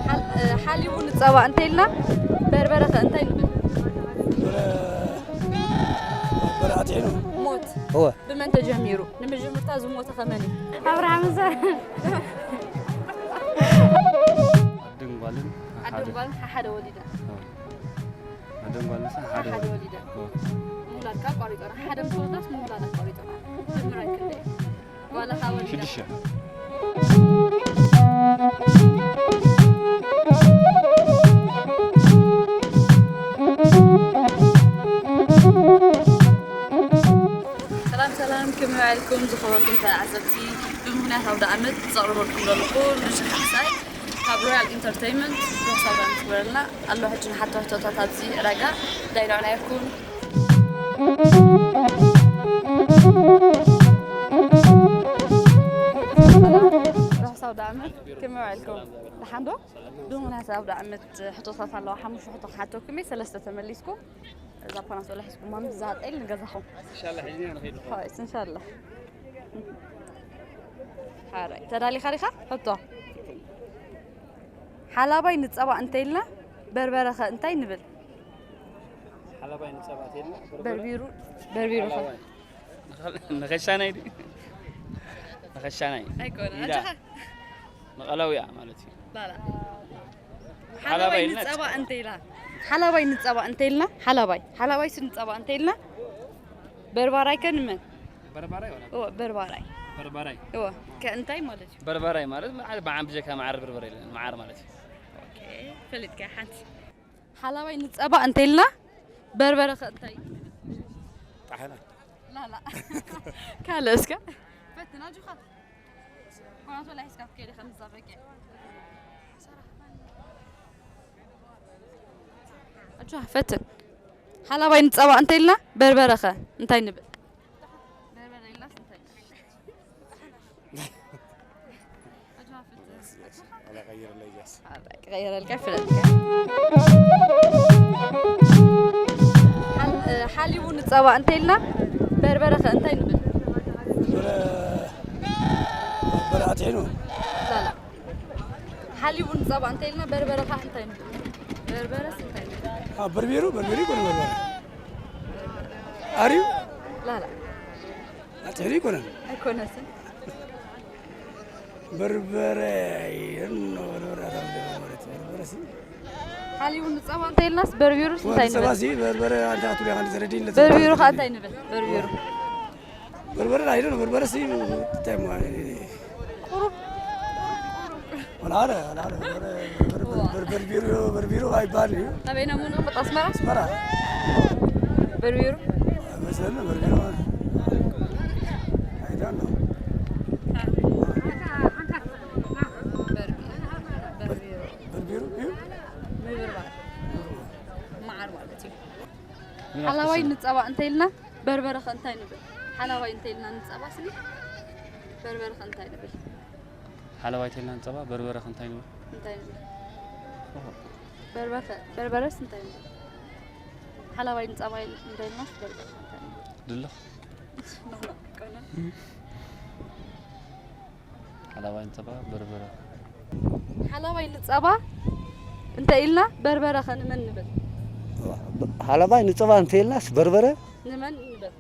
ሓል-፣ ሓሊቡ ንጸባ እንተ ኢልና በርበረ ኸ እንታይ ንብል? በርበረ ኣጥዒኑ። ሞት እወ። ብመን ተጀሚሩ? ንምጅምርታ ዝሞተ ኸመን እዩ? ኣብርሃም ዘ- ኣደን ጓልን ኣደን ሓደ። ጓልን ሓደ ወሊዳ። እወ። ኣደን ጓልን ሓደ ሓደ ወሊዳ። ወሊዳ። እወ። ምውላድካ ኣቋሪጾና። ሓደ ምስ ወለዳስ ምውላድ ኣቋሪጾና። ጅምረን ክንደይ? ጓልኻ ወሊዳ። ሽዱሽተ። ሰላም ሰላም፣ ከመይ ውዒልኩም ዝኸበርኩም ተዓዘብቲ? ብምኽንያት ኣውደ ዓመት ዘቕርበልኩም ዘለኹ ሉሲ ካሕሳይ ካብ ሮያል ኢንተርተይንመንት ርሑስ ኣውደ ዓመት ይግበረልና። ኣሎ ሕጂ ንሓቶ ሕቶታት ኣብዚ ዕዳጋ ዳይናዕና ይኩን። ርሑስ ኣውደ ዓመት፣ ከመይ ውዒልኩም? ደሓን ዶ? ብምኽንያት ኣውደ ዓመት ሕቶታት ኣለዋ፣ ሓሙሽተ ሕቶ ክሓተኩም እየ፣ ሰለስተ ተመሊስኩም እዛ ፓናሶላ ሒዝኩማ ምዛጠል ንገዛኹም። ኢንሻላህ፣ ሒዝና ንኸይድ። ሆይስ፣ ኢንሻላህ። ሓራይ፣ ተዳሊኻ ዲኻ? ሕቶ። ሓላባይ ንጸባ እንተ ኢልና፣ በርበረ ኸ እንታይ ንብል? ሓላባይ ንጸባ እንተ ኢልና፣ በርበረ? በርቢሩ፣ በርቢሩ ኸ? ሓላባይ። ንኸ-፣ ንኸሻናይ ድዩ? ንኸሻናይ። ኣይኮነ፣ ኢዳ። ኣጆኻ። መቐለውያ ማለት እዩ። ላላ። ሓላባይ ሓላባይ ንጸባ እንተ ኢላ፣ ሓላባይ ንጸባ እንተ ኢልና፣ ሓላባይ፣ ሓላባይስ ንጸባ እንተ ኢልና፣ በርባራይ ከ ንመን? በርባራይ ወላ? እወ፣ በርባራይ። በርባራይ። እወ፣ ከ እንታይ ማለት እዩ? በርባራይ ማለት መዓር፣ ብዓ-፣ ብጀካ መዓር በርበረ የለን፣ መዓር ማለት እዩ። ኦኬ፣ ፈሊጥካ ሓንቲ። ሓላባይ ንጸባ እንተ ኢልና፣ በርበረ ከ እንታይ? ጣሕና። ላላ። ካልእ እስከ? ፈትን ኣጆኻ። ኮናቶ ላይ እስከ ከይደ ከምዛ በቂዕ። ኣጆኻ ፈትን። ሓላባይ ንጸባ እንተ ኢልና፣ በርበረ ከ እንታይ ንብል? በርበረ ኢልናስ እንታይ? ኣላ ቀይረለይ እያስ። ኣላ ቀይረልካ ፍለጥካ። ሓል-፣ ሓሊቡ ንጸባ እንተ ኢልና በርበረ ከ እንታይ ንብል? በርበረ፣ በርበረ ኣጥሒኑ። ላላ። ሓሊቡ ንጸባ እንተ ኢልና በርበረ ከ እንታይ ንብል? በርበረስ እንታይ ንብል? አ፣ በርቢሩ፣ በርቢሩ ይኮነ በርበረ። ኣርዩ? ላላ። ኣጥሒኑ ይኮነን። ኣይኮነስን። በርበረ ይን-፣ በርበረ ኣታ በርበረ ማለት በርበረ ሲ። ሓሊቡ ንጸባ እንታይ ኢልናስ በርቢሩስ እንታይ ወዲ ጸባ ንብል? ሲ በርበረ ኣንታ ኣቱ ዲኻ ንዘረዲን ለጸ-። በርቢሩ ከ እንታይ ንብል? በርቢሩ። በርበረ ኣይደለ በርበረ ሲ እንታይ ማለት ቁሩብ። ወላ ሓደ፣ ወላ ሓደ በርበረ፣ በርበረ፣ በርበረ ቢሩ፣ በርቢሩ ኣይባል እዩ። ኣበይና ሙኑ ቅጣ ኣስመራ? ኣስመራ። በርቢሩ? መሰለኒ በርቢሩ። I don't know። በርቢሩ። በርቢሩ እዩ? ምብርባር። መዓር ማለት እዩ። ሓላዋይ ንጸባ እንተ ኢልና በርበረ ከ እንታይ ንብል? ሓላዋይ እንተ ኢልና ንጸባ ስኒ በርበረ ከ እንታይ ንብል? ሓላዋይ እንተ ኢልና ንጸባ በርበረ ከ እንታይ ንብል? እንታይ ንብል? ኦሆ። በርበረ-፣ በርበረስ እንታይ ንብል? ሓላዋይ ንጸባ ኢል-፣ እንተ ኢልናስ በርበረ ከ እንታይ ንብል? ድሎ። ኖ፣ ኖ፣ ኣይኮነን። ሓላዋይ ንጸባ በርበረ። ሓላዋይ ንጸባ እንተ ኢልና በርበረ ከ ንመን ንብል? ሓላባይ ንጸባ እንተ ኢልናስ በርበረ? ንመን ንብል?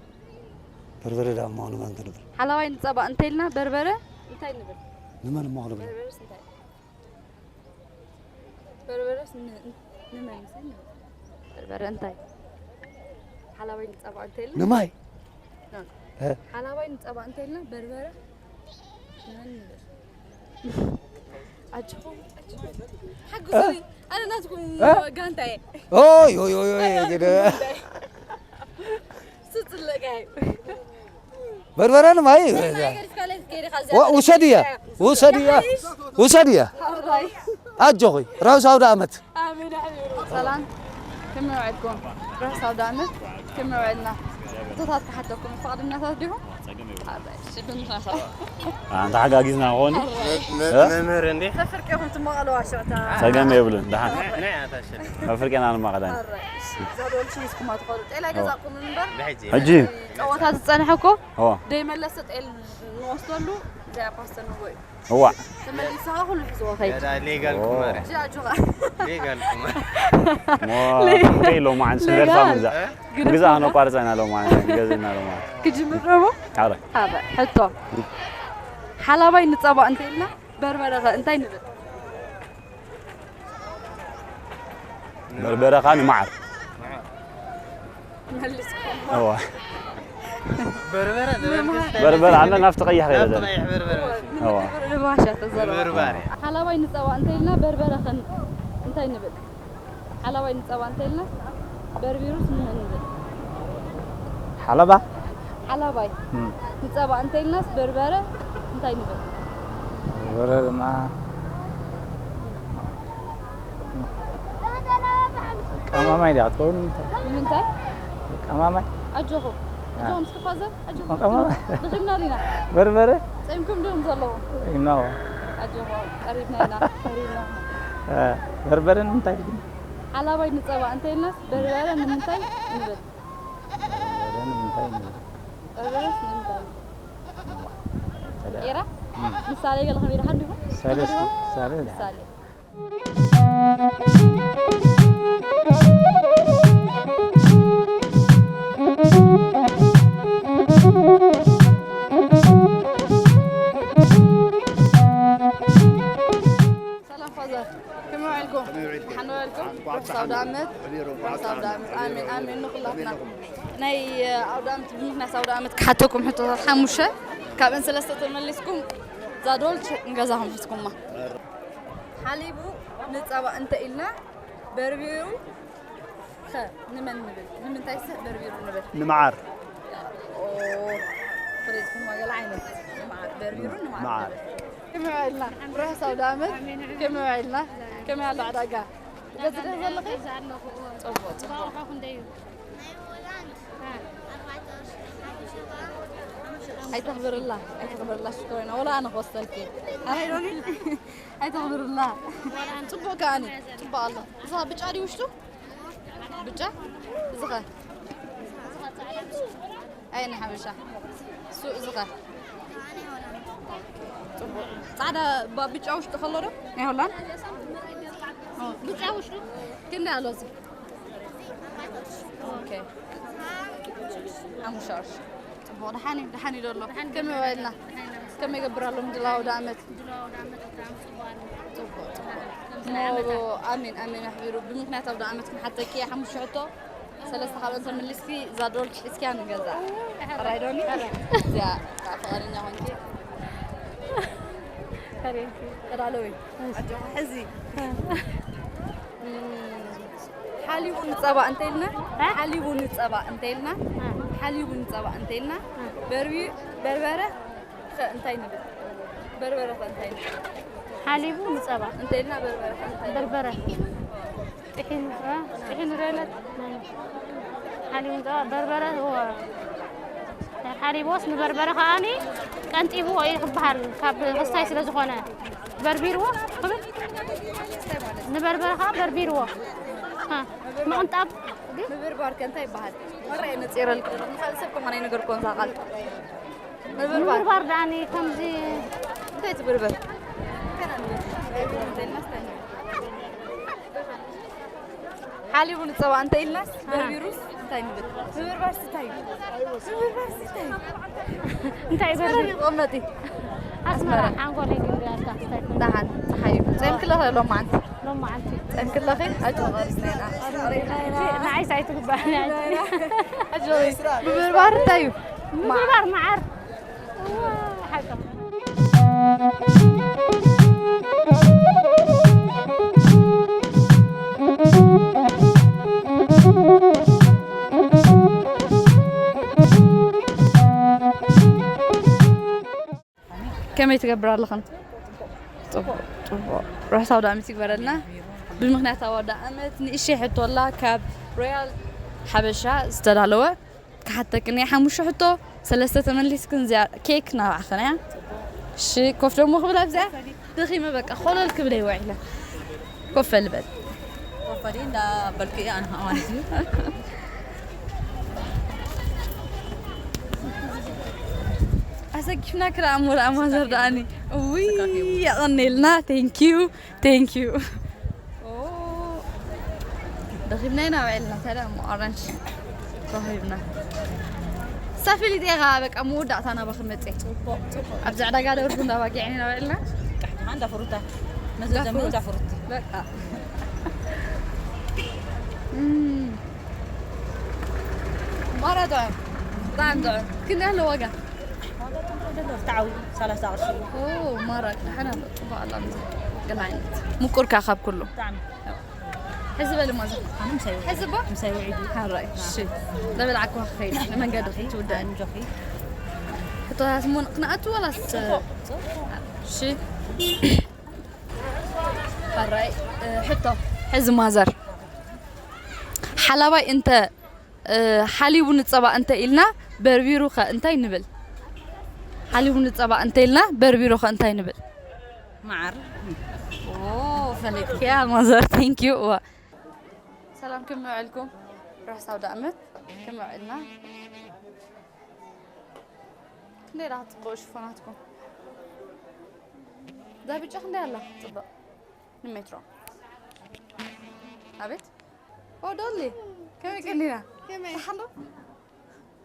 በርበረ ዳሞ ንመን ክንብል? ሓላዋይ ንጸባ እንተ ኢልና በርበረ እንታይ ንብል? ንመን እሞ ክንብል? በርበረስ እንታይ? በርበረስ ን-፣ ንመን ንብል? በርበረ እንታይ? ሓላባይ ንጸባ እንተ ኢልና? ንማይ። ና። እ? ሓላባይ ንጸባ እንተ ኢልና በርበረ ንመን ንብል? ኣጆኹም፣ ኣጆኹም። ሓግዙኒ። ኣነ ናትኩም እ? ጋንታ እየ። ኦይ፣ ኦይ፣ ኦይ፣ ኦይ፣ ኣነ ግደ። ናትኩም ጋንታ እየ። ስጽለካ እዩ። በርበረ ንማይ። ዋ-፣ ውሰድያ፣ ውሰድያ፣ ውሰድያ። ኣጆኺ፣ ርሑስ ኣውደ ዓመት። ኣሜን፣ ኣሜን። ሰላም። ከመይ ውዒልኩም? ርሑስ ኣውደ ዓመት። ከመይ ውዒልና? ሕቶታት ክሓተኩም ፍቓደኛታት ዲኹም? ኣራይ፣ እሺ፣ ብምኽንያት ኣንተ ሓጋጊዝና ክኾን? እ? መምህር እንዴ? ከፍርቂ ኢኹም ትመቐለዋ ሽዕታ። ጸገም የብሉን፣ ደሓን። ናይ ኣታ ሽዕታ። ከፍርቂ ኢና ንመቐለን። ኣራይ፣ እሺ፣ እዛ ዶልች ሒዝኩማ ትኸዱ። ጤላይ ገዛእኩም እምበር። ብሕጂ። ሕጂ? ጸወታ ዝጸንሐ እኮ፣ እዋ። ደይመለሰ ጤል ንወስደሉ፣ እዚኣ ፓስተ ንህቦ እዩ። እዋ። ተመሊስኻ ኩሉ ሒዝዎ ኸይድ። ገዳ ሌጋል ኦ። ቁማር። እሺ፣ ኣጆኻ። ሌጋል ቁማር። ሞ፣ ሌ-፣ እንታይ ኢሎም መዓን ስንደር ሌጋል። ሳሙን እዛ? እ? ግደፍ ግዛ እሞ። ኣነቋርጸና ኢሎም መዓን፣ ገዚእና ኢሎም መዓን። ክጅምር ዶ? ኣረ። ኣረ፣ ሕቶ። ሓላባይ ንጸባ እንተ ኢልና፣ በርበረ ኸ እንታይ ንብል? በርበረ ኸኣ ንመዓር። መዓር። መልስኩም። እዋ። በርበረ ዝበል መምሃር። ክስታይ በርበረ ኣለ፣ ናብቲ ቀይሕ ከይደ ናብቲ ዘለ። ቀይሕ በርበረ። እዋ። ንምትግብር ንባሻ ተዘረባ። በርበረ። ሓላባይ ንጸባ እንተ ኢልና በርበረ ኸ እንታይ ንብል? ሓላባይ ንጸባ እንተ ኢልና በርቢሩስ ንመን ንብል? ሓለባ? ሓላባይ። እም። ንጸባ እንተ ኢልናስ በርበረ እንታይ ንብል? በርበረ ድማ ቀማማይ ድያ ትኸውን? ንምንታይ? ቀማማይ? ኣጆኹም። አ። ኣጆኹም እስኪ ፋዘር፣ ኣጆኹም። ቀማማይ? ድኺምና ዲና? በርበረ? ጸሚኩም ዲኹም ዘለኹም? ኢና። ኣጆኹም፣ ቀሪብና ኢና፣ ቀሪብና። አ፣ በርበረ ንምንታይ ግን? ሓላባይ ንጸባ እንተ ኢልናስ በርበረ ንምንታይ ንብል? በርበረ ንምንታይ ንብል? በርበረስ ንምንታይ ንብል? ኤራ? እም። ምሳሌ ገለ ከመይ ኢልካ እንዲኹም? ምሳሌ እስኪ፣ ምሳሌ። ምሳሌ። ሰላም ፋዘር፣ ከመይ ውዒልኩም? ከመይ ውዒልኩም? ደሓን ውዒልኩም? እንቋዕ ርሑስ ኣውደ ዓመት። ርሑስ ኣውደ ዓመት። ኣሜን፣ ኣሜን ንኹላትና። ናይ ኣውደ ዓመት፣ ብምኽንያት ኣውደ ዓመት ክሓተኩም ሕቶታት ሓሙሽተ፣ ካብአን ሰለስተ ተመሊስኩም እዛ ዶልች ንገዛኹም ሒዝኩማ። ሓሊቡ ንጸባ እንተ ኢልና በርቢሩ ኸ ንመን ንብል? ንምንታይሰ በርቢሩ ንብል? ንመዓር። ኦ፣ ፈሊጥኩማ ገለ ዓይነት። ንመዓር፣ በርቢሩ ንመዓር መዓር። ንብል። ከመይ ውዒልና? ርሑስ ኣውደ ዓመት። ከመይ ውዒልና? ከመይ ኣሎ ዕዳጋ? ገዝእ ዶ ዘለኺ? ጽቡቕ፣ ጽቡቕ። ኣይተኽብርላ፣ ኣይተኽብርላ ሽኮሪና። ወላ ኣነ ክወስደልኪ። ኣይ ዶኒ፣ ኣይተኽብርላ። ጽቡቕ ከኣኒ፣ ጽቡቕ ኣሎ። እዛ ብጫ ድዩ ውሽጡ? ብጫ? እዚ ኸ? ኣይ ንሓበሻ። እሱ እዚ ኸ? ጽቡቕ። ጻዕዳ ባ-፣ ብጫ ውሽጡ ከሎ ዶ? ናይ ሆላንድ? ኦ፣ ብጫ ውሽጡ? ክንደይ ኣሎ እዚ? ኦኬ። ሓሙሽተ ቅርሺ። ጽቡቕ። ደሓን እዩ፣ ደሓን እዩ ዘሎ። ከመይ ውዒልና? ከመይ ይገብር ኣሎ ምድላው ኣውደ ዓመት? ጽቡቕ፣ ጽቡቕ። ኣሜን፣ ኣሜን ኣሕቢሩ። ብምኽንያት ኣውደ ዓመት ክንሓተኪ እየ ሓሙሽተ ሕቶ። ሰለስተ ካብአን ተመሊስኪ እዛ ዶልች ሒዝኪያ ንገዛ። ሕራይ ዶኒ? እዚኣ ከዓ ፍቓደኛ ኾንኪ? ተዳለዊ። ኣጆኻ ሕዚ። እም፣ ሓሊቡ ንጸባ እንተ ኢልና፣ እ? ሓሊቡ ንጸባ እንተ ኢልና፣ እ። ሓሊቡ ንጸባ እንተ ኢልና፣ እ። በርቢ-፣ በርበረ ኸ እንታይ ንብል? በርበረ ኸ እንታይ ንብል? ሓሊቡ ንጸባ። እንተ ኢልና በርበረ ኸ እንታይ ንብል? በርበረ። ጥሒኑ፣ እ? ጥሒኑ ረለት። ሓሊቡ ንጸባ፣ በርበረ፣ እወ። ሓሊብዎስ ንበርበረ ከኣኒ ቀንጢብዎ እዩ ክበሃል፣ ካብ ክስታይ ስለ ዝኾነ። በርቢርዎ ክብል? ንበርበረ ከኣ በርቢርዎ። ሃ፣ ምቕንጣብ ድዩ? ምብርባር ከ እንታይ ይበሃል? መራ እየ ነጺረልኪ ዘለኹ። ንኻልእ ሰብ ከማን ኣይነገርኩዎን እዛ ቃል። ምብርባር። ምብርባር ደኣኒ ከምዚ እንታይ ትብርበር? ሓሊቡ ንጸባ እንተ ኢልናስ፣ ኣሃ። በርቢሩስ እንታይ ንብል? ምብርባርስ እንታይ እዩ? ምብርባርስ እንታይ እዩ? እንታይ እዩ በርቢሩ? ተቐመጢ። ኣስመራ፣ ኣስመራ። ሓንጎለይ ግን ያልካ እንታይ ትብል? ደሓን፣ ጸሓይ እዩ። ጸምክለኸ ሎማዓንቲ? ሎማዓንቲ። ጸምክለኸ? ኣይተቐሪብና ኢና። ንዓይስ ኣይትግባእን እያ። ኣጆኺ። ምብርባር እንታይ እዩ? ምብርባር መዓር። እዋ፣ ሓቂ። ከመይ ትገብራ ኣለኽን? ጽቡቕ፣ ጽቡቕ። ርሑስ ኣውደ ዓመት ይግበረልና። ብምኽንያት ኣውደ ዓመት ንእሽተይ ሕቶ ኣላ ካብ ሮያል ሓበሻ ዝተዳለወ ክሓተክን እየ ሓሙሽተ ሕቶ፣ ሰለስተ ተመሊስክን እዚኣ ኬክ ናባዕኽን እያ። እሺ፣ ኮፍ ደሞ ክብል ኣብዚኣ ደኺመ በቃ ኮለል ክብለ ይውዒለ። ኮፍ በል በል። ኮፈዲ እንዳበልኩ እየ ኣነ ማለት እዩ። ኣሰኪፍና ክረኣ እሞ ደኣ ማዘር ደኣኒ። እውይ፣ የቐኔልና። ቴንኪዩ፣ ቴንኪዩ። ኦ፣ ደኺምና ኢና ውዒልና። እንታይ ደኣ እሞ ኣራንሽ ረኺብና። ሳፊሊጥ እየ ኸዓ በቃ መወዳእታ ናባኺ መፅየ። ኣብዚ ዕዳጋ ደርሁ እንዳባጊዕኒ ኢና ውዒልና። ቃሕትኻ እንዳ ፍሩታ። መዘዘሙ እንዳ ፍሩቲ። በቃ። እም። ማራ ጥዑም። ብጣዕሚ ጥዑም። ክንደይ ኣሎ ዋጋ? ዋጋ ጥዑም ደሎ፣ ተዓዊ ሰላሳ ቅርሺ። ኦ፣ ማራ ደሓን ኣሎ። ጽቡቕ ኣላ ምዛ። ገለ ዓይነት። ምቁር ከኣ ካብ ኩሉ። ብጣዕሚ። ሕዚ በል ማዘር። ኣነ ምሳይ ውዒዱ። ሕዚ እባ? ምሳይ ውዒዱ። ሓራይ። እሺ። ለበልዓኩ ክኸይድ። ንመንገዲ ክትውዳእ። ኣንጆኺ። ሕቶታት እሞ ክንኣቱ ዋላስ? ጽቡቕ፣ ጽቡቕ። እሺ። ሓራይ፣ እ፣ ሕቶ። ሕዚ ማዘር። ሓላባይ እንተ፣ እ፣ ሓሊቡ ንጸባ እንተ ኢልና፣ በርቢሩ ኸ እንታይ ንብል? ሓሊቡ ንጸባ እንተ ኢልና፣ በርቢሩ ኸ እንታይ ንብል? መዓር። ኦ፣ ፈሊጥክያ ማዘር፣ ቴንክ ዩ። እዋ። ሰላም፣ ከመይ ውዕልኩም? ርሑስ ኣውደ ኣመት። ከመይ ውዕልና? ክንደይ ደኣ ትጽብቑ ሽፎናትኩም? እዛ ብጫ ክንደይ ኣላ? ጽብቕ። ንሜትሮ። ኣቤት። ኦ፣ ዶሊ። ከመይ ቀኒና? ከመይ? ደሓን ዶ?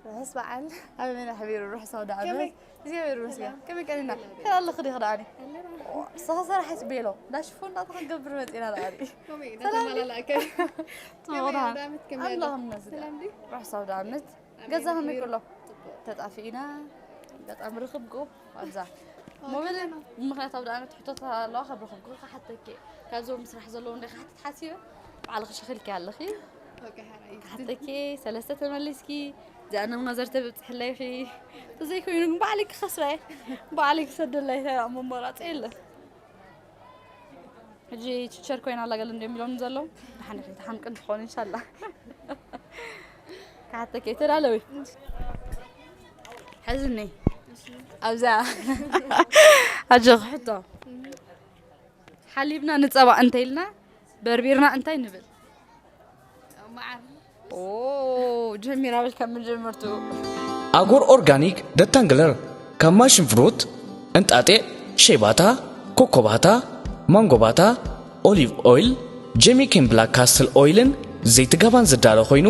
ርሑስ በዓል። ኣበይ ኣሕቢሩ ርሑስ ኣውደ ዓመት? ከመይ? እግዚኣብሔር ይመስገን። ከመይ ቀኒና? ከመይ ኣለኺ ዲኺ ደኣኒ? ኣለና። ኦ፣ ንስኻ ሰራሒት ቤሎ። እንዳ ሽፎን ናትኻ ክንገብር መፂና ደኣኒ። ከመይ? ሰላም ዲ? እንዳተመላላእከ? ጽቡቕ ከመይ ደኣ። ኣውደ ዓመት ከመይ ኣሎ? ኣምላኽ ይመስገን። ሰላም ዲ? ርሑስ ኣውደ ዓመት። ኣሜን። ገዛ ከመይ ኣኽቢሩ። ኩሎ? ጽቡቕ። ተጣፊእና። ኣጋጣሚ ርኽብ ግኡብ ኣብዛ። ኦ፣ ሞባይል ከመይ ነው? ምኽንያት ኣውደ ዓመት ሕቶታት ኣለዋ ካብ ርኽብ ግኡብ ክሓተኪ። ካብዞም ስራሕ ዘለዉ እንደ ክሓትት ሓሲበ። ባዕልኺ ሸኺልኪ ኣለኺ። ኦኬ፣ ሓራይ። ክሓተኪ፣ ሰለስተ ተመሊስኪ። እዚኣ ነሙና ዘርተብጽሕለይኺ። ተዘይኮይኑ ግን ባዕለይ ክኸስራ እየ። ባዕለይ ክሰደላ እየ፣ እንታይ ደኣ መመራፂ የለን። ሕጂ ቲቸር ኮይና ኣላ ገለ እንድዮም ኢሎም ዘለዉ። ደሓን ኢኺ፣ ትሓምቂ እንትኾን እንሻላ። ክሓተኪ እየ፣ ተዳለዊ። ሕዝኒ። ኣብዛ። ኣጆኺ ሕቶ። ሓሊብና ንጸባ እንተ ኢልና፣ በርቢርና እንታይ ንብል? መዓር። ኦ፣ ጀሚራ በል ካብ መጀመርትኡ። ኣጎር ኦርጋኒክ ደታንግለር ካብ ማሽን ፍሩት፣ እንጣጢዕ፣ ሸይባታ፣ ኮኮባታ፣ ማንጎባታ፣ ኦሊቭ ኦይል፣ ጀሚኬን ብላክ ካስትል ኦይልን ዘይቲ ጋባን ዝዳሎ ኮይኑ፣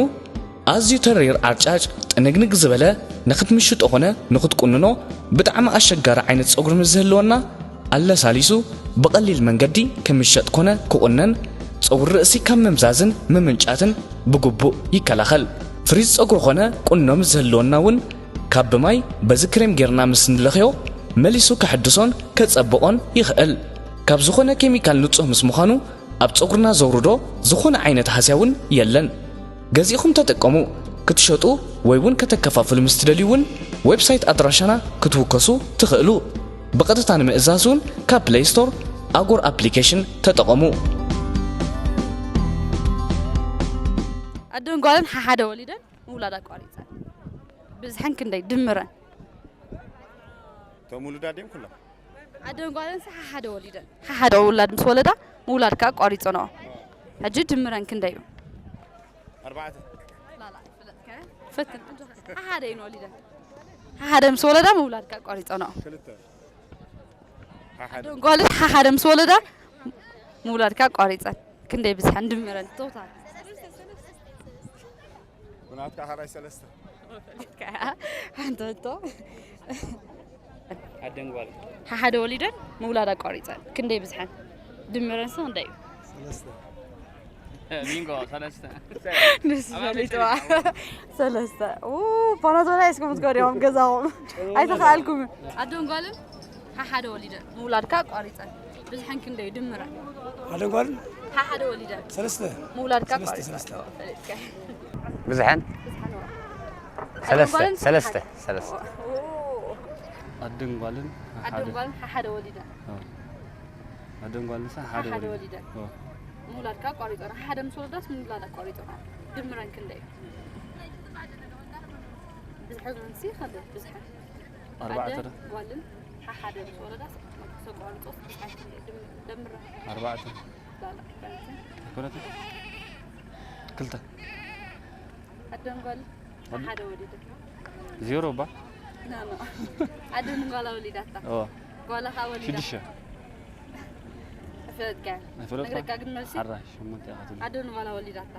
ኣዝዩ ተሪር ዓርጫጭ ጥንግንግ ዝበለ ንኽትምሽጦ ኾነ ንኽትቁንኖ ብጣዕሚ ኣሸጋሪ ዓይነት ጸጉሪ ምስ ዝህልወና ኣለሳሊሱ ብቐሊል መንገዲ ክምሸጥ ኮነ ክቑነን ጸጉሪ ርእሲ ካብ ምምዛዝን ምምንጫትን ብግቡእ ይከላኸል። ፍሪዝ ጸጉሪ ኾነ ቁኖ ምስ ዝህልወና እውን ካብ ብማይ በዚ ክሬም ጌርና ምስ ንለኽዮ መሊሱ ከሐድሶን ከጸብቖን ይኽእል። ካብ ዝኾነ ኬሚካል ንጹህ ምስ ምዃኑ ኣብ ጸጉርና ዘውርዶ ዝኾነ ዓይነት ሃስያ እውን የለን። ገዚእኹም ተጠቀሙ። ክትሸጡ ወይ እውን ከተከፋፍሉ ምስ ትደልዩ እውን ዌብሳይት ኣድራሻና ክትውከሱ ትኽእሉ። ብቐጥታ ንምእዛዝ እውን ካብ ፕለይ ስቶር ኣጎር ኣፕሊኬሽን ተጠቐሙ። ኣደን ጓልን ሓሓደ ወሊደን ምውላድ ኣቋሪፀን። ብዝሐን ክንደይ ድምረን? እቶም ውሉዳት ድዮም ኩሎም? ኣደን ጓልን ሓሓደ ወሊደን። ሓሓደ ውላድ ምስ ወለዳ ምውላድ ከዓ ኣቋሪፀንኦ። ሕጂ ድምረን ክንደይ እዩ? ኣርባዕተ። ላላ፣ ፍለጥከ? ፈትን። ሓሓደ እዩ ወሊደን። ሓሓደ ምስ ወለዳ ምውላድ ከዓ ኣቋሪፀንኦ። ክልተ። ሓሓደ። ኣደን ጓልን ሓሓደ ምስ ወለዳ ምውላድ ከዓ ኣቋሪፀን። ክንደይ ብዝሐን ድምረን? ቶታል። ብናትካ ሓራይ ሰለስተ። ሓንቲ ሕቶ። ኣደን ጓልን። ሓሓደ ወሊደን ምውላድ ኣቋሪፀን። ክንደይ ብዝሐን? ድምረንስ ክንደይ እዩ? ሰለስተ። ቢንጎ ሰለስተ። ንሱ ፈሊጥዋ። ሰለስተ። ኡ፣ ፓናቶላ ሒዝኩም ትከዱ ኢኹም ገዛኹም። ኣይተኸኣልኩምን። ኣደን ጓልን ሓሓደ ወሊደን ምውላድ ከዓ ኣቋሪፀን። ብዝሐን ክንደይ ድምረን? ኣደን ጓልን ሓሓደ ወሊደን ሰለስተ። ምውላድ ከዓ ሰለስተ፣ ኣቋሪፀን። ሰለስተ። ፈሊጥካ። ብዝሐን ብዝሐን ወ- ሰለስተ ጓልን ሰለስተ ሓሓደ። ሰለስተ። ኡ፣ ኣደን ጓልን ኣደን ጓልን ሓሓደ ወሊደን። ኣደን ጓልን ሳ ሓደ ሓደ ወሊድ። ወሊደን። ኦ። ምውላድ ከዓ ኣቋሪፀን። ሓደ ምስ ወለዳስ ምውላድ ኣቋሪፀን። ድምረን ክንደይ? ብዝሒ መንሲ ይኸብር፣ ብዝሒ። ኣርባዕተ ኣደ ዶ? ጓልን ሓሓደ ምስ ወለዳ ሰቋርጾ ብዝሒ ክንደይ? ድም-፣ ደምረ። ኣርባዕተ። ላላ፣ ኣርባዕተ። ኣይኮነትን? ክልተ። ኣደን ጓል ኣደ- ሓደ ወሊደ። ዜሮ ባ? ና፣ ና። ኣደን ጓላ ወሊዳታ። ኦ። ጓላ ኸኣ ወሊዳ። ሽዱሽተ። ኣይፈለጥካ። ኣይፈለጥካ? ነግረካ ግን መልሲ? ሓራይ፣ ሸሞንተ ኢኻ ትብሊ። ኣደን ጓላ ወሊዳታ።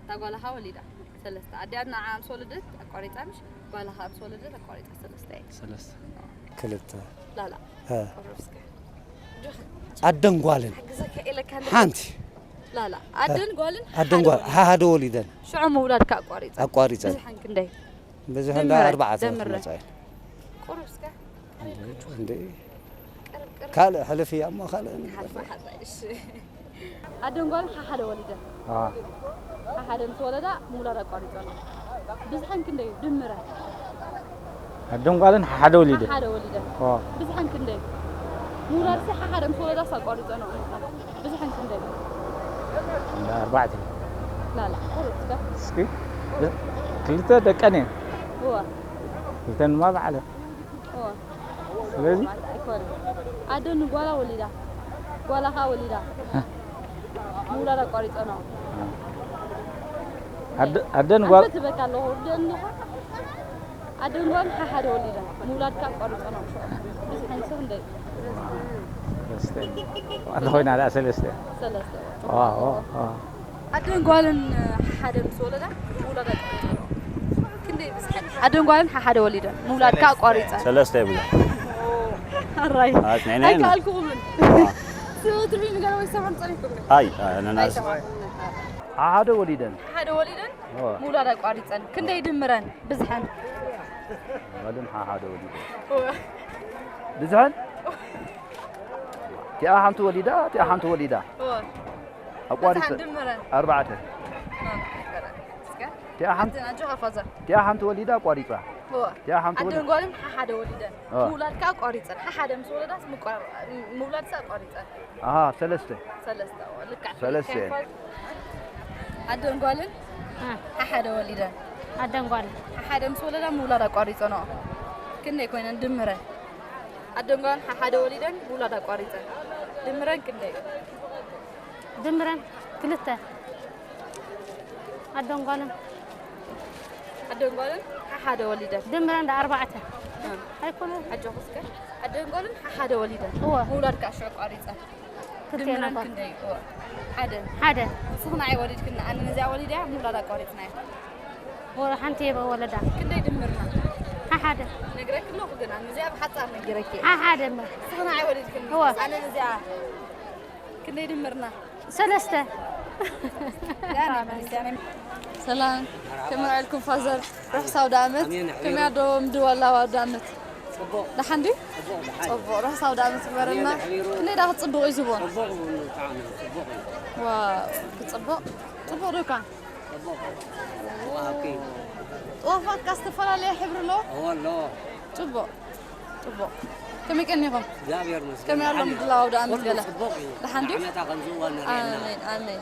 እታ ጓላ ኸኣ ወሊዳ። ሰለስተ። ኣዲኣ ንዓ ምስ ወለደት ኣቋሪጻ፣ ምሽ? ጓላ ኸኣ ምስ ወለደት ኣቋሪጻ፣ ሰለስተ እየ። ሰለስተ። ክልተ። ላላ። እ። ቆርብ እስከ። ኣደን ጓልን። ሓግዘካ ኢለካ እንደ- ሓንቲ። ላላ። ኣደን ጓልን ኣደን ጓል-፣ ሓደ ወሊደን። ሓደ ወሊደን። ሽዑ ምውላድካ ኣቋሪጸ። ኣቋሪጸን። ብዝሐን ክንደይ? ብዝሐን ደምረ፣ ኣርባዕተ ደምረ። መጻኢ። ቁሩብ እስከ። እንዴ፣ እንዴ። ቀርብ፣ ቀርብ። ካልእ ሕልፍ እያ እሞ ካልእ። ሓሓ-፣ ሓሓ-፣ እሺ። ኣደን ጓልን ሓሓደ ወሊደን። ኣዋ። ሓሓደ ምስ ወለዳ ምውላድ ኣቋሪጸን። ብዝሐን ክንደይ እዩ? ድምረ። ኣደን ጓልን ሓሓደ ወሊደ። ሓሓደ ወሊደ። ኦ። ብዝሐን ክንደይ? ምውላድሲ ሓሓደ ምስ ወለዳስ ኣቋሪጸንኦ። ብዝሐን ክንደይ? እንዳ ኣርባዕተ። ላላ፣ ቁሩብ እስከ። እስኪ፣ ክልተ ደቀን እየን። እዋ። ክልተን ድማ ባዕለን። እዋ። ስለዚ? ኣይኮነን። ኣደ ንጓላ ወሊዳ። ጓላ ኸኣ ወሊዳ። ምውላድ ኣቋሪጸንኦ። ኣደ-፣ ኣደን ጓል- ኣንተ ትበካ ኣለኹ፣ ወደን ኣለኹ። ኣደን ጓልን ሓሓደ ወሊዳ። ምውላድካ ኣቋሪጸንኦ። ብዝሐን ሰብ እንደይ? ሰለስተ። ኣደ ኮይና ደኣ ሰለስተ። ሰለስተ። ዋ፣ ዋ፣ ዋ። ኣደን ጓልን ሓሓደ ምስ ወለዳ ምውላድ ኣቋሪጸንኦ። ክንደይ ብዝሐን? ኣደን ጓልን ሓሓደ ወሊደን። ምውላድካ ኣቋሪጸን። ሰለስተ ይብላ። ኣራይ። ኣት ናይ ናይ ናይ። ኣይከኣልኩኹምን። ስእትሪ ንገረ ወይ ሰማን ጸሪፍኩም። ኣይ፣ ኣይ፣ ኣይ፣ ኣይ፣ ሰማን። ሓሓደ ወሊደን። ሓደ ወሊደን ኦ። ምውላድ ኣቋሪጸን። ክንደይ ድምረን ብዝሐን? ወልም ሓሓደ ወሊደን። ኦ። ብዝሐን? እቲኣ ሓንቲ ወሊዳ፣ እቲኣ ሓንቲ ወሊዳ። ኦ። ኣቋሪጸ። ብዝሐን ድምረን? ኣርባዕተ። ኦ፣ ይበራል። እስከ። እቲኣ ሓንቲ ኣጆኻ ፋዘር። እቲኣ ሓንቲ ወሊዳ ኣቋሪጻ። ኦ። እቲኣ ሓንቲ ኣደን ወሊዳ። ጓልን ሓሓደ ወሊደን። ኦ። ምውላድካ ኣቋሪጸን። ሓሓደ ምስ ወለዳስ ምቋር-፣ ምውላድስ ኣቋሪጸን። ኣሃ፣ ሰለስተ። ሰለስተ፣ ልክዕ። ሰለስተ። ኣደን ጓልን እ። ሓሓደ ወሊደን። ኣደን ጓልን። ሓሓደ ምስ ወለዳ ምውላድ ኣቋሪጸንኦ። ክንደይ ኮይነን ድምረን? ኣደን ጓልን ሓሓደ ወሊደን ምውላድ ኣቋሪጸን። ድምረን ክንደይ? ድምረን ክልተ። ኣደን ጓልን። ኣደን ጓልን ሓሓደ ወሊደን። ድምረን ዳ ኣርባዕተ። እ። ኣይኮነን። ኣጆኺ እስከ። ኣደን ጓልን ሓሓደ ወሊደን። እወ። ምውላድ ከዓ ሽዑ ኣቋሪጸን። ክልተ ድምረን ነበር። ክንደይ? እወ። ሓደ። ሓደ። ንስኺ ንዓይ ወሊድክኒ፣ ኣነ ነዚኣ ወሊደ እያ፣ ምውላድ ኣቋሪጽና እያ። ወ-፣ ሓንቲ እየ ወለዳ። ክንደይ ድምርና? ሓሓደ። ነግረኪ ኣለኹ ግና፣ ነዚኣ ብሓጻር ነጊረኪ እየ። ሓሓደ እምበር። ንስኺ ንዓይ ወሊድክኒ፣ እወ። ኣነ ነዚኣ ክንደይ ድምርና? ሰለስተ። ያኔ፣ ያኔ። ሰላም፣ ከመይ ውዒልኩም ፋዘር? ርሑስ ኣውደ ዓመት። ኣሜን፣ ኣሕቢሩ። ከመይ ኣዶ ምድዋል ኣብ ኣውደ ዓመት? ጽቡቕ። ደሓን ድዩ? ጽቡቕ፣ ደሓን። ጽቡቕ፣ ርሑስ ኣውደ ዓመት ይግበረልና። ኣሜን፣ ኣሕቢሩ። ክንደይ ደኣ ክጽብቕ እዩ ዝብሎ? ጽቡቕ፣ ብጣዕሚ ጽቡቕ እዩ። ዋው፣ ክጽብቕ። ጽቡቕ ዶ እኳ? ጽቡቕ። ጽቡቕ ሃብኪ። ጥዋፋትካ ዝተፈላለየ ሕብሪ ኣለዎ? እወ፣ ኣለዎ። ጽቡቕ። ጽቡቕ። ከመይ ቀኒኹም? እግዚኣብሔር ይመስገን። ከመይ ኣሎ ደሓን እዩ። ምድላው ኣውደ ዓመት ኩሉ ገለ? ጽቡቕ እዩ። ደሓን ድዩ? ንዓመታ ከምዚ እዋን ንርእየና። ኣሜን፣ ኣሜን፣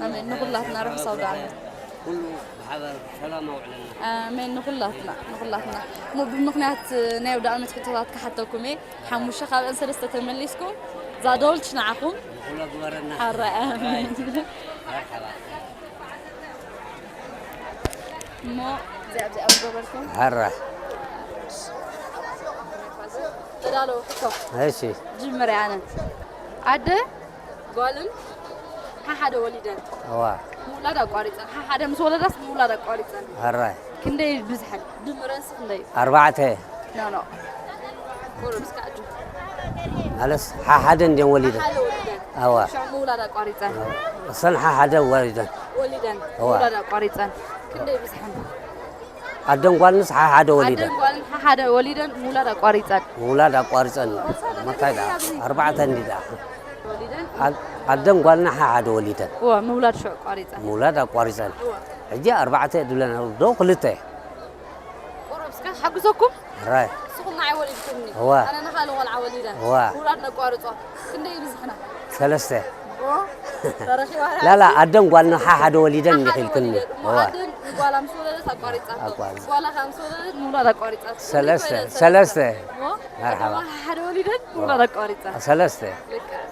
ኣሜን። ንኹላትና ርሑስ ኣውደ ዓመት። ኩሉ ብሓባር ሰላም ኣውዕለና። ኣሜን። ንኹላትና፣ ንኹላትና። እሞ ብምኽንያት ናይ ኣውደ ዓመት ሕቶታት ክሓተኩም እየ። ሓሙሽተ ካብአን ሰለስተ ተመሊስኩም፣ እዛ ዶልች ንዓኹም። ንኹሎ ግበረና። ሓራይ፣ ኣሜን። መርሓባ። እሞ እዚኣ፣ እዚኣ ገበርኩም። ሓራ። ተዳለዉ ሕቶ። እሺ። ጅምር ኣነ። ኣደ ጓልን ሓሓደ ወሊደን። እዋ። ምውላድ ኣቋሪጸን። ሓሓደ ምስ ወለዳስ ምውላድ ኣቋሪጸን። ሓራይ። ክንደይ ብዝሐን? ድምረንስ ክንደይ? ኣርባዕተ። ኖ፣ ኖ። ቁሩብ እስከ ኣጆ። ማለስ ሓሓደ እንድየን ወሊደን። ሓደ ወሊደን። ኣዋ። ሽዑ ምውላድ ኣቋሪጸን። እሰን ሓሓደ ወሊደን። ወሊደን። ኣዋ። ምውላድ ኣቋሪጸን። ክንደይ ብዝሐን? ኣደን ጓልንስ ሓሓደ ወሊደን። ኣደን ጓልን ሓሓደ ወሊደን ምውላድ ኣቋሪጸን። ምውላድ ኣቋሪጸን። መታይ ደኣ? ኣርባዕተ እንዲ ደኣ። ወሊደን። ኣ-፣ ኣደን ጓልና ሓሓደ ወሊደን። እወ፣ ምውላድ ሽዑ ኣቋሪጸን። ምውላድ ኣቋሪጸን። እወ። ሕጂ ኣርባዕተ ድብለና ዶ ክልተ? ቁሩብ እስከ ሓግዘኩም። ራይ። ንስኹም ንዓይ ወሊድኩምኒ። እወ። ኣነ ንኻልእ ቆልዓ ወሊደ። እወ። ምውላድ ነቋርጾ። ክንደይ ይብዝሕና? ሰለስተ። እወ። ላላ ኣደን ጓልን ሓሓደ ወሊደን እንዲኺልክኒ። ኣደን ጓላ ምስ ወለደት ኣቋሪጻቶ። ኣቋሪጻ። ጓላ ከኣ ምስ ወለደት ምውላድ ኣቋሪጻቶ። ሰለስተ፣ ሰለስተ። መርሓባ። ኣደን ጓል ሓሓደ ወሊደን ምውላድ ኣቋሪጻ። ሰለስተ።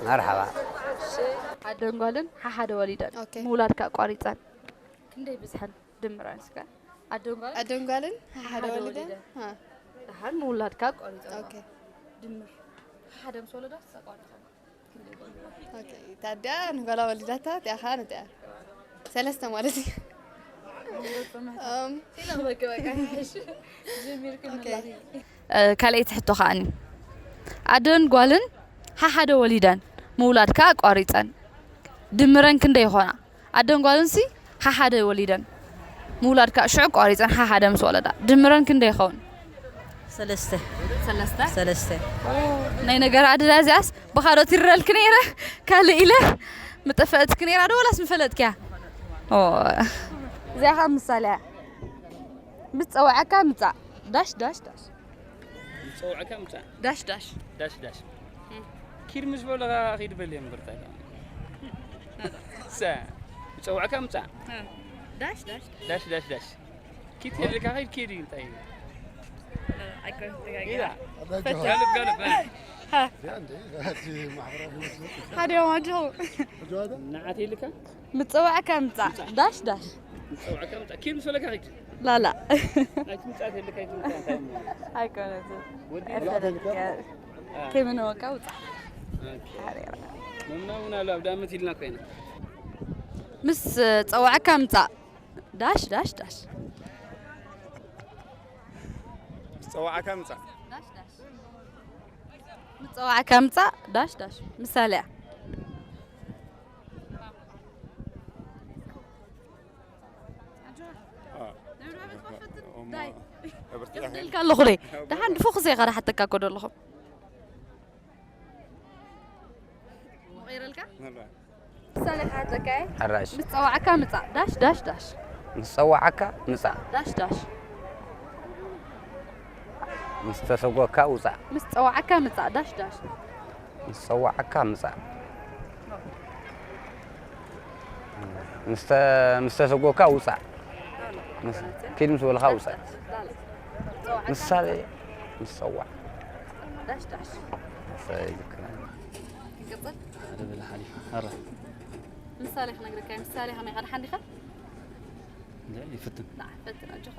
መርሓባ። ኣደን ጓልን ሓሓደ ወሊደን ምውላድ ከኣ ኣቋሪጸን። ክንደይ ብዝሐን ድምረን እስከ። ኣደን ጓልን ኣደን ጓልን ሓደ ሓደ ወሊደን። ወሊደን። ሃ። ደሓር ምውላድካ ኣቋሪጾም። ኦኬ። ድምር ሓደ ምስ ወለዳ ኣቋሪጾም። ኦኬ። ታዲያ ንጓላ ወሊዳታ እቲኣ ኸዓ ንቲኣ። ሰለስተ ማለት እዩ። እም፣ ኢለ በቃ፣ በቃ፣ እሺ። ጀሚርክን ኦኬ። ንላኺ። እ፣ ካልኣይቲ ሕቶ ከዓኒ። ኣደን ጓልን ሓሓደ ወሊደን ምውላድካ ኣቋሪጸን። ድምረን ክንደይ ይኾና? ኣደን ጓልንሲ ሓሓደ ወሊደን ምውላድ ከኣ ሽዑ ቋሪፀን ሓሓደ ምስ ወለዳ ድምረን ክንደይ ይኸውን? ሰለስተ። ሰለስተ? ሰለስተ። ናይ ነገር ኣድላ እዚኣስ ብኻዶ ትረልክ ነይረ ካልእ ኢለ ምጠፈእትክ ነይራ ዶ ወላስ ምፈለጥክያ? ኦ። እዚኣ ከዓ ምሳሌ እያ። ምስ ፀዋዕካ ምፃእ። ዳሽ ዳሽ ዳሽ። ዝፀውዐካ ምፃእ። ዳሽ ዳሽ። ዳሽ ዳሽ። እም። ኪድ ምስ በለኻ ኺድ በል እየ እምበር እንታይ ደኣ። ሰ-፣ ዝፀውዐካ ምፃእ። እ። ዳሽ ዳሽ። ዳሽ ዳሽ ዳሽ። ኪድ ከይደልካ ኺድ ኪድ እዩ እንታይ እዩ? እ፣ ኣይኮነን፣ ተጋጊኻ። ኢላ። ጋልብ፣ ጋልብ፣ እ። ሃ። እዚኣ እንደ፣ እቲ ማሕበራዊ ህይወት ነው። ሓደ እዮም ኣጆኹ። ኣጆኻ ዶ? ንዓት ኢልካ? ምፀዋዕካ ምፃእ። ዳሽ ዳሽ። ምፀዋዕካ ምፃእ። ኪድ ምስ በለካ ኺድ። ላላ። ኣይትምፃእ ተልካ ኣይትምፃእ እንታይ እሞ? ኣይኮነትን። ወዲ ኣይፈለጥክያ። አ። ከይመነወካ ውፃእ። ኦኬ። ሓሪራ። መምና እውን ኣሎ ኣብ ዳመት ኢልና ኮይና። ምስ ፀዋዕካ ምፃእ። ዳሽ ዳሽ ዳሽ። ምስ ፀዋዕካ ምፃእ። ዳሽ ዳሽ። ምስ ፀዋዕካ ምፃእ። ዳሽ ዳሽ። ምሳሌ እያ። አ። ዳይ። እማ፣ እብርቲ ቀጽልልካ ኣለኹ ደ። ደሓን ድፎ ክዘይ ኸዳ ሓተካ እኮ ዶ ኣለኹ። መቐይረልካ? ምሳሌ ክሓተካ እየ። ኣራሽ። ምስ ጸዋዕካ ምጻእ። ዳሽ፣ ዳሽ፣ ዳሽ። ምስ ጸዋዕካ ምጻእ። ዳሽ፣ ዳሽ። ምስ ተሰጎካ ውጻእ። ምስ ጸዋዕካ ምጻእ። ዳሽ፣ ዳሽ። ምስ ጸዋዕካ ምጻእ። ምስ ተ-፣ ምስ ተሰጎካ ውጻእ። ምስ፣ ኪድ ምስ በልኻ ውጻእ። ጸዋዕካ ምሳሌ፣ ምጻእ። ምስ ጸዋዕ። ዳሽ፣ ዳሽ። ሰይ፣ ልክና። ይቅጽል። ሓደ በለ ሓሊፋ። ኣረ። ምሳሌ ክነግረካ እየ። ምሳሌ ከመይ ኢኻ? ደሓን ዲኻ? እንደ ይፍትን። ንዓ፣ ፈትን ኣጆኻ።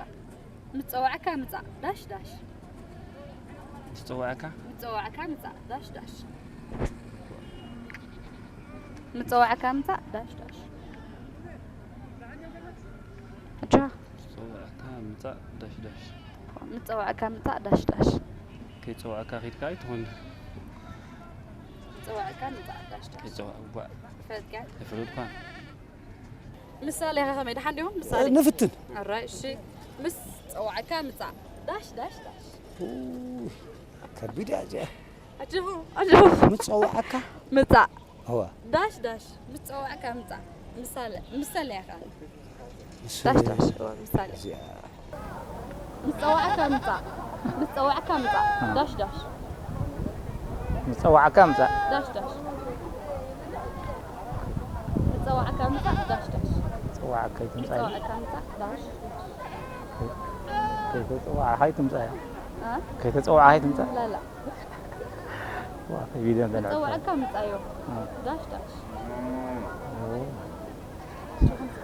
ምጸዋዕካ ምጻእ። ዳሽ፣ ዳሽ። ምጸዋዕካ? ምጸዋዕካ ምጻእ። ዳሽ፣ ዳሽ። ምጸዋዕካ ምጻእ። ዳሽ፣ ዳሽ። ኣጆኻ። ምጸዋዕካ ምጻእ። ዳሽ፣ ዳሽ። ምጸዋዕካ ምጻእ። ዳሽ፣ ዳሽ። ከይጸዋዕካ ኺድካ ኣይትኾን። ምጸዋዕካ ምጻእ። ዳሽ፣ ዳሽ። ከይጸዋዕ-፣ ጓዕ። ፈለጥካ? ኣይፈለጥኳን። ምሳሌ ከ ከመይ ደሓን ዲኹም? ምሳሌ። ንፍትን። ኣራይ፣ እሺ። ምስ ጸዋዕካ ምጻእ። ዳሽ፣ ዳሽ፣ ዳሽ። ኡ፣ ከቢድ እያ እዚኣ። ኣጆኹ፣ ኣጆኹ። ምስ ጸዋዕካ? ምጻእ። እዋ። ዳሽ፣ ዳሽ። ምስ ጸዋዕካ ምጻእ። ምሳሌ፣ ምሳሌ እያ ከኣ። ምስ ዳሽ፣ ዳሽ። እዋ፣ ምሳሌ። እዚኣ። ምስ ጸዋዕካ ምጻእ። ምስ ጸዋዕካ ምጻእ። ዳሽ ዳሽ። ምስ ጸዋዕካ ምጻእ። ዳሽ ዳሽ። ምስ ጸዋዕካ ምጻእ። ዳሽ ዳሽ። ጸዋዕካ ኣይትምጻእ። ምስ ጸዋዕካ ምጻእ። ዳሽ። ከይተጸዋዕካ ኣይትምጻእ። እ? ከይተጸዋዕካ ኣይትምጻእ። ላላ። ዋ፣ ቪድዮ ምስ እንተንዕዘብ። ጸዋዕካ ምጻእ እዮ። እ። ዳሽ ዳሽ። ኦ።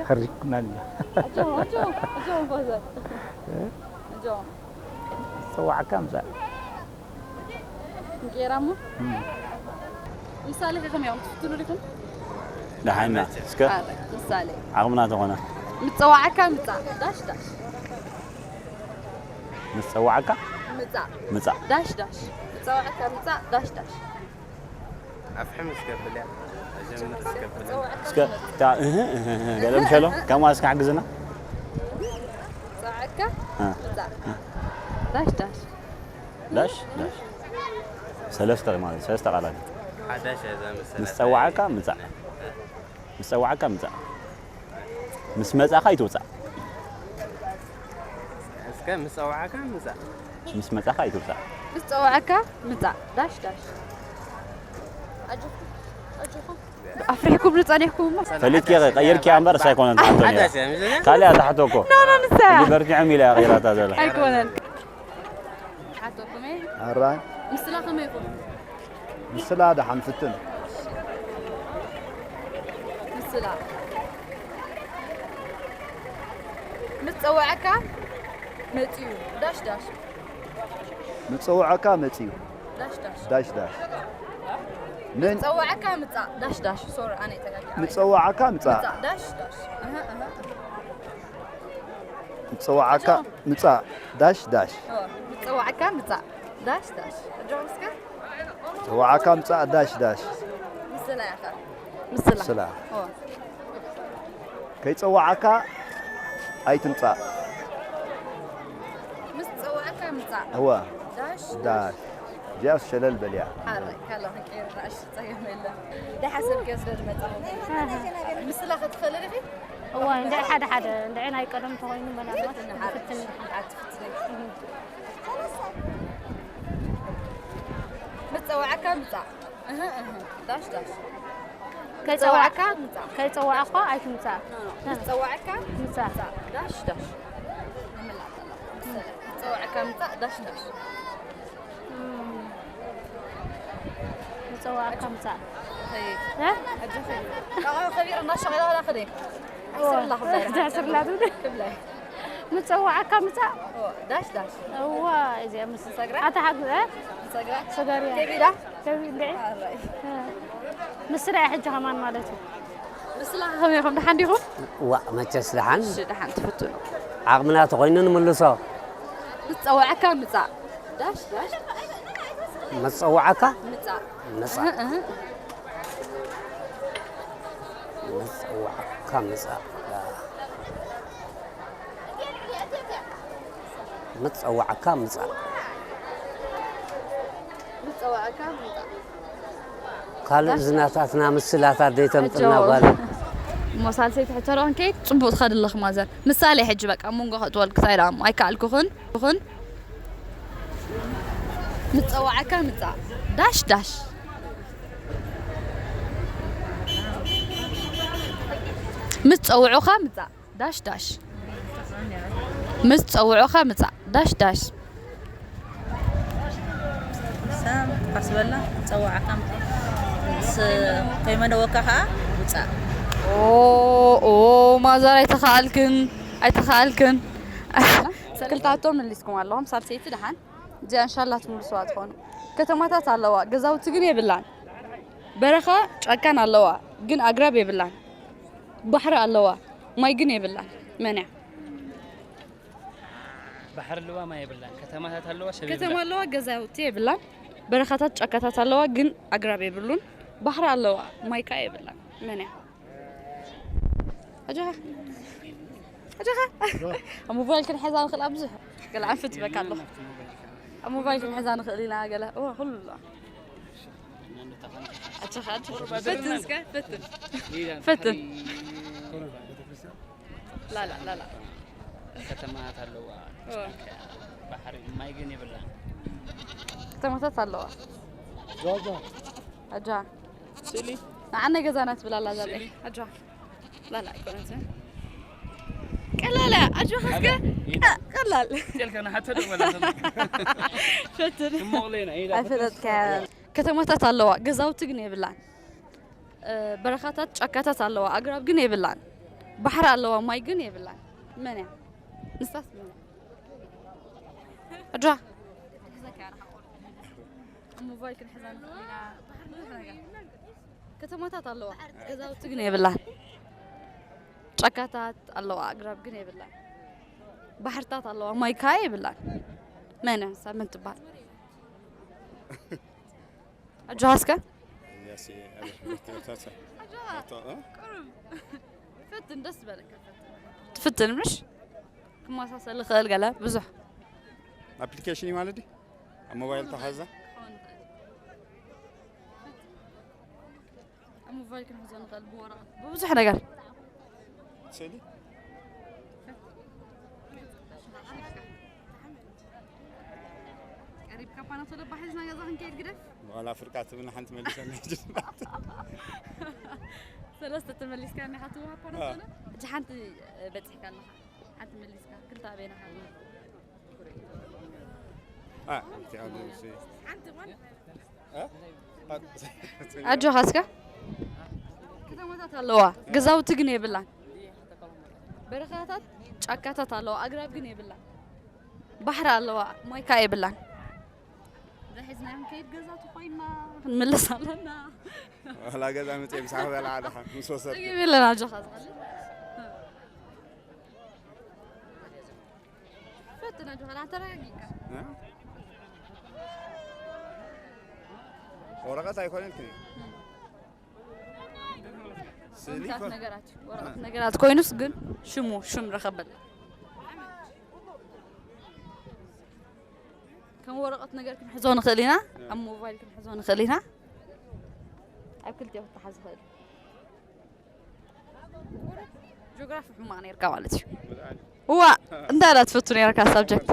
ሕሪኩና እንዲና። ኣጆ፣ ኣጆ፣ ኣጆ፣ ጎዘ። እ? ኣጆ። ዝጸዋዕካ ምጻእ። እንቄራ እሞ? እም። ምሳሌ ከ ከመይ ኢኹም? ትፍትኑ ዲኹም? ደሓና፣ እስከ ኣረ፣ ምሳሌ። ዓቕምና ተኾነ። ምጸዋዕካ ምጻእ። ዳሽ፣ ዳሽ። ምጸዋዕካ? ምጻእ። ምጻእ። ዳሽ፣ ዳሽ። ምጸዋዕካ ምጻእ። ዳሽ፣ ዳሽ። ኣፍሕም እስከ ብልያ። ኣጀምር እስከ ብልያ። እስከ፣ እታ፣ እህ፣ እህ፣ እህ፣ ገለ ምሸሎ፣ ከማ እስከ ሓግዝና። ጸዋዕካ፣ እ። ምጻእ። እ። ዳሽ፣ ዳሽ። ዳሽ፣ ዳሽ። ሰለስተ ማለት፣ ሰለስተ ቃላት። ሓዳሽ እያ እዛ መሰላ። ምስ ጸዋዕካ ምጻእ። ምስ ጸዋዕካ ምጻእ። ምስ መጻኻ ኣይትውጻእ። እስከ ምስ ጸዋዕካ ምጻእ። ምስ መጻኻ ኣይትውጻእ። ምስ ጸዋዕካ ምጻእ። ዳሽ ዳሽ። ኣጆኹም፣ ኣጆኹም። ኣፍሪሕኩም ዝጸኒሕኩም እሞ። ፈሊጥኪ ኢኺ፣ ቀይርኪ እምበር እሳ ኣይኮነን ትሓቶ ነይራ። ካልእ እያ ትሓቶ እኮ። ኖ፣ ኖ፣ ንሳ እያ። እንዲ በርቲዖም ኢላ እያ ቀይራታ ዘላ። ኣይኮነን። ሓቶኩም እየ። ኣራይ። ምስላ ከመይ ኢኹም? ምስላ ደሓን ፍትን። ምስላ። ምስ ጸውዐካ መጺኡ። ዳሽ ዳሽ። ምጽውዐካ መጺኡ። ዳሽ ዳሽ። ዳሽ ዳሽ። ምን? ጸዋዕካ ምጻእ ዳሽ ዳሽ። ሶሪ፣ ኣነ ተጋግየ። ምጸዋዕካ ምጻእ። ምጻእ ዳሽ ዳሽ። እህ፣ እህ። ምጸዋዕካ ምጻእ ዳሽ ዳሽ። ኦ፣ ምጸዋዕካ ምጻእ ዳሽ ዳሽ። ኣጆ እስከ። ምጸዋዕካ ምጻእ ዳሽ ዳሽ። ምስላ ያኸ። ምስላ። ምስላ። ኦ። ከይጸዋዕካ ኣይትምጻእ። ምስ ጸዋዕካ ምጻእ። እወ። ዳሽ ዳሽ። ዳሽ። እዚኣስ ሸለል በልያ። ሓራይ፣ ካላ ከቀይር ዳሽ ጸገም የለን። ደሓሰብ ገስ ለመጻኹም። ምስላ ክትፈልጥ ኢኺ? እዋ፣ እንደ ሓደ ሓደ፣ እንደ ናይ ቀደም ተኾይኑ መላባት ፍትን ሓራይ። ፍትን። ኣትፍትን። ምስ ጸዋዕካ ምጻእ። እህ፣ እህ። ዳሽ ዳሽ። ከይጸዋዕካ፣ ከይጸዋዕካ ኣይትምጻእ። ኖ፣ ኖ። ምስ ጸዋዕካ ምጻእ። ምጻእ። ዳሽ ዳሽ። ንመላእ ኣለና። ምስ ጸዋዕካ ምጻእ ዳሽ ዳሽ። እም። ምጸዋዕካ ምጻእ። ኸይ። እ? ኣጆኺ። ካኻ ከቢር እናሸቐላ ኸደ። ኣይስርላ ክብላይ። ኣይስርላ ትብል። ክብላይ። ምጸዋዕካ ምጻእ። ኦ፣ ዳሽ ዳሽ። እዋ፣ እዚኣ ምስ ሰግራ? ኣታ ሓግ-፣ እ? ሰግራ? ሰገር እያ። ከቢዳ? ከቢድ እንድዒ? ኣራይ። እ። ምስላ እያ ሕጂ ከማን ማለት እዩ። ምስላ ከመይ ኢኹም? ደሓን ዲኹም? ዋእ፣ መቸስ ደሓን። እሺ፣ ደሓን ትፍትኑ። ዓቕምና ተኾይኑ ንምልሶ። ምጸዋዕካ ምጻእ። ዳሽ ዳሽ። መጸዋዕካ? ምጻእ። ምጻእ። እህ፣ እህ። መጸዋዕካ ምጻእ። ምጸዋዕካ ምጻእ። ምጸዋዕካ ምጻእ። ካልእ ዳሽ ዝናታትና ምስላታት ዘይተምጽልና ኣጆ። ጓል። እሞ ሳልሰይቲ ሕቶ ደኣ ክንከይድ ጽቡቕ ትኸዲ ኣለኺ ማዘር። ምሳሌ ሕጂ በቃ መንጎ ከእትወልኪ ሳይዳ እሞ ኣይከኣልኩኽን። ኩኽን። ምጸዋዕካ ምጻእ። ዳሽ ዳሽ። ምስ ጸውዑኻ ምጻእ። ዳሽ ዳሽ። ምስ ጸውዑኻ ምጻእ። ዳሽ ዳሽ። ሳም፣ ፋስ በላ፣ ጸዋዕካ ምጻእ። ምስ ከይመነወካ ኸኣ ውጻእ። ኦ፣ ኦ፣ ማዘር ኣይተኻኣልክን፣ ኣይተኻኣልክን። ክልታቶም መሊስኩም ኣለኹም፣ ሳልሰይቲ ደሓን። እዚኣ እንሻላ ትምልስዋ ትኾኑ። ከተማታት ኣለዋ፣ ገዛውቲ ግን የብላን። በረኻ ጫካን ኣለዋ፣ ግን ኣግራብ የብላን። ባሕሪ ኣለዋ፣ ማይ ግን የብላን። መን እያ? ባሕሪ ኣለዋ፣ ማይ የብላን። ከተማታት ኣለዋ፣ ሰብ ከተማ የብላን። ኣለዋ፣ ገዛውቲ የብላን። በረኻታት ጫካታት ኣለዋ፣ ግን ኣግራብ የብሉን። ባሕሪ ኣለዋ፣ ማይ ከኣ የብላን። መን እያ? ኣጆኻ። ኣጆኻ። ኣብ ሞባይል ክንሕዛ ንኽእል ኣብ ብዙሕ። ገለ ኣንፈት ትበካ ኣለኹ። ኣብ ሞባይል ክንሕዛ ንኽእል ኢና ገለ። እዋ፣ ኩሉ ኣሎ። ኣጆኻ፣ ኣጆኻ። ፈትን እስከ፣ ፈትን። ፈትን። ላላ፣ ላላ። ከተማታት ኣለዋ። እዋ። ባሕሪ፣ ማይ ግን የብላን። ከተማታት ኣለዋ። ኣጆኻ። ስእሊ። ንዓነ ገዛና ትብል ኣላ እዛ ስእሊ። ኣጆኻ። ላላ ኣይኮነትን። ቀላል እያ። ኣጆኻ እስከ። ኣበይ? ቀ-፣ ቀላል። ስእልካ ንሓቶ ደው በላ። ፈትን። እሞ ሌና፣ ኢላ ኣይፈለጥካያን። ከተማታት ኣለዋ፣ ገዛውቲ ግን የብላን። እ፣ በረኻታት፣ ጫካታት ኣለዋ፣ ኣግራብ ግን የብላን። ባሕሪ ኣለዋ፣ ማይ ግን የብላን። መን እያ? ንሳስ መን እያ? ኣጆኻ። ኣብ ሞባይል ክንሕዛ ንኽእል ኢና። ብዙሕ ነገር። ከተማታት ኣለዋ፣ ገዛውቲ ግን የብላን። ጫካታት ኣለዋ፣ ኣግራብ ግን የብላን። ባሕርታት ኣለዋ፣ ማይ ከኣ የብላን። መን እያ ንሳ? መን ትበሃል? ኣጆኻ እስከ። ያሲ፣ ኣጆኻ። ቁሩብ። ፈትን፣ ደስ ዝበለካ ፈትን። ትፍትን ምሽ? ክመሳሰል ይኽእል ገለ ብዙሕ። ኣፕሊኬሽን እዩ ማለት ድዩ? ኣብ ሞባይል ተሓዛ? ኣብ ሞባይል ክንሕዞ ንኽእል ብወረቐት፣ ብብዙሕ ነገር። ስእሊ? ቀሪብካ። ካፓናቶለ ባሕሪ ዝና ገዛ ክንከይድ ግደፍ። ዋላ ፍርቃ ትብልና ሓንቲ መሊሰና። ሰለስተ ተመሊስካ፣ ናይ ሓንቲ ውሃ ፓናቶለ። ሕጂ ሓንቲ በፂሕካ ኣለኻ። ሓንቲ መሊስካ፣ ክልተ ኣበይና ሓንቲ። ሓንቲ ዋን። ኣጆኻ እስከ። ከተማታት ኣለዋ፣ ገዛውቲ ግን የብላን። በረኻታት፣ ጫካታት ኣለዋ፣ ኣግራብ ግን የብላን። ባሕሪ ኣለዋ፣ ማይ ከኣ የብላን። እዛ ሒዝናዮም ከይድ ገዛ ተኾይና ክንምልስ ኣለና። ዋላ ገዛ መፅየ ምሳሕ በላ ዓድኻ ምስ ወሰድኪ። ጸገም የለን፣ ኣጆኻ ዝቐልል። ፈትን ኣጆኻ፣ ኣንተ ተረጋጊእካ። እ? ወረቐት ኣይኮነን ክኒ። ስእሊ ኮምታት ኮ- ነገራት፣ ወረቐት ነገራት ኮይኑስ ግን ሽሙ፣ ሽም ረኸበል። ከም ወረቐት ነገር ክንሕዞ ንኽእል ኢና፣ ኣብ ሞባይል ክንሕዞ ንኽእል ኢና። ኣብ ክልቲኡ ክተሓዝ ይኽእል። ጂኦግራፊ ሕማቕ ነርካ ማለት እዩ። እዋ፣ እንታይ ኢላ ትፈቱ ነርካ ሳብጀክት?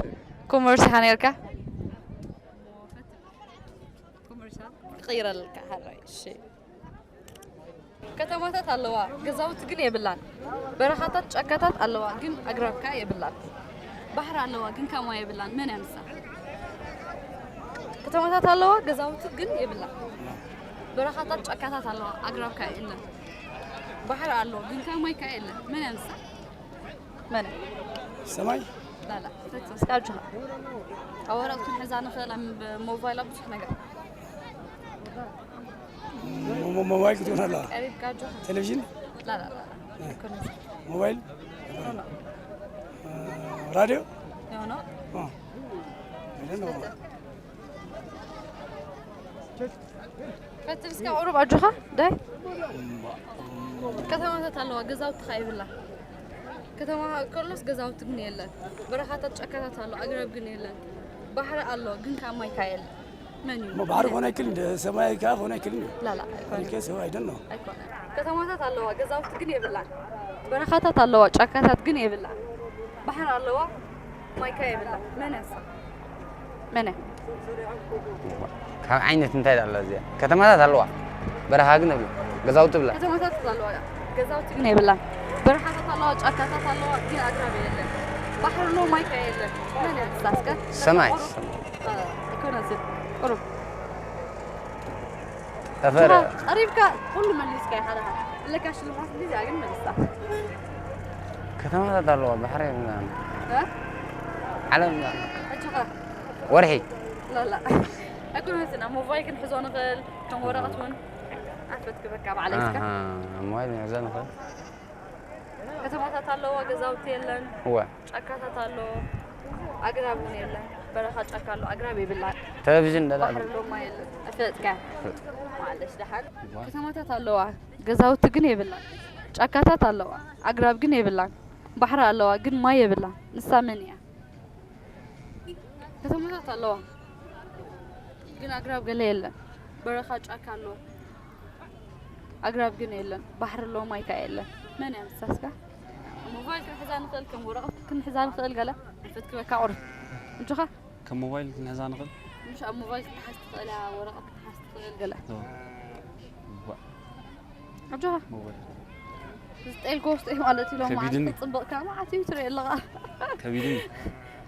ኮመርስ ኢኻ ነርካ? ክቕይረልካ ሓራይ። እሺ። ከተማታት ኣለዋ፣ ገዛውቲ ግን የብላን። በረኻታት፣ ጫካታት ኣለዋ፣ ግን ኣግራብ ከኣ የብላን። ባሕሪ ኣለዋ፣ ግን ከኣ ማይ የብላን። መን እያ ንሳ? ከተማታት ኣለዋ፣ ገዛውቲ ግን የብላን። በረኻታት፣ ጫካታት ኣለዋ፣ ኣግራብ ከኣ የለን። ባሕሪ ኣሎ፣ ግን ከኣ ማይ ከኣ የለን። መን እያ ንሳ? መን? ሰማይ? ላላ፣ ፈትሽ እስከ ኣጆኻ። ኣብ ወረቐት ክንሕዛ ንኽእል፣ ኣብ ሞባይል፣ ኣብ ብዙሕ ነገር። ሞ-፣ ሞ-፣ ሞባይል ክትኮን ኣለዋ። ቀሪብካ ኣጆኻ። ቴሌቪዥን? ላላ፣ ላላ። ኣይኮነን። ሞባይል? ኖ፣ ኖ። እ፣ ራድዮ? ኖ፣ ኖ። እ። I don't know። ፈትሽ እስከ ቁሩብ ኣጆኻ፣ ዳይ። ከተማታት ኣለዋ፣ ገዛውቲ ኸኣ የብላን። ከተማ ከሎስ ገዛውቲ ግን የለን። በረኻታት፣ ጫካታት ኣሎ፣ ኣግራብ ግን የለን። ባሕሪ ኣሎ፣ ግን ካብ ማይ ከኣ የለን። መን እዩ? እሞ ባሕሪ ክኾን ኣይክእልን፣ እንደ ሰማይ ከኣ ክኾን ኣይክእልን እዩ። ላላ፣ ኣይኮነን። ከልከ ሰብ ኣይደን ነው። ኣይኮነን። ከተማታት ኣለዋ፣ ገዛውቲ ግን የብላን። በረኻታት ኣለዋ፣ ጫካታት ግን የብላን። ባሕሪ ኣለዋ፣ ማይ ከኣ የብላን። መን እያ ንሳ? መን እያ? ካብ ዓይነት እንታይ ኣላ እዚኣ? ከተማታት ኣለዋ፣ በረኻ ግን የብላን። ገዛውቲ የብላን። ከተማታት ኣለዋ፣ ገዛውቲ ግን የብላን። በረኻታት ኣለዋ፣ ጫካታት ኣለዋ፣ ግን ኣግራብ የለን። ባሕሪ ኣሎ፣ ማይ ከኣ የለን። መን እያ ንሳ እስከ? ሰማይ። ቁሩብ። ሰማይ። እ፣ ኣይኮነትን። ቁሩብ። ጠፈር። ጅራ፣ ቀሪብካ ኩሉ መሊስካ ኢኻ ደሓን። ኣለካ ሽልማት እንዲዚኣ ግን መልሳ። ከተማታት ኣለዋ፣ ባሕሪ የብላን። እ? ዓለም የብላን። ሕጂ ኸ? ወርሒ። ላላ። ኣይኮነትን፣ ኣብ ሞባይል ክንሕዞ ንኽእል፣ ከም ወረቐት እውን ኣፈት ክበካ ባዕለይ እስከ። ኣሃ፣ ኣብ ሞባይል ክንሕዞ ንኽእል። ከተማታት ኣለዋ፣ ገዛውቲ የለን። እወ። ጫካታት ኣሎ፣ ኣግራብ እውን የለን። በረኻ ጫካ ኣሎ፣ ኣግራብ የብላን። ቴሌቪዥን ደላ ባሕሪ ኣሎ፣ ማይ የለን። ኣፍለጥካ። ማለሽ ደሓን። እዋ። ከተማታት ኣለዋ፣ ገዛውቲ ግን የብላን። ጫካታት ኣለዋ፣ ኣግራብ ግን የብላን። ባሕሪ ኣለዋ፣ ግን ማይ የብላን። ንሳ መን እያ? ከተማታት ኣለዋ፣ ግን ኣግራብ ገለ የለን። በረኻ ጫካ ኣሎ፣ ኣግራብ ግን የለን። ባሕሪ ኣሎ፣ ማይ ከኣ የለን። መን እያ ንሳ እስከ? ሞባይል ክንሕዛ ንኽእል፣ ከም ወረቐት ክንሕዛ ንኽእል፣ ገለ ንፈትክበካ ቁሩብ። እንጆኻ? ከም ሞባይል ክንሕዛ ንኽእል? ምሽ ኣብ ሞባይል ክትሓዝ ትኽእል እያ፣ ወረቐት ክትሓዝ ትኽእል፣ ገለ። ኦ። ዋ። ኣጆኻ። ሞባይል። ዝጠልኮ ውስጠይ ማለት እዩ፣ ሎም ከቢድኒ። መዓልቲ ጽብቕካ መዓት እዩ ትርኢ ኣለኻ። ከቢድኒ።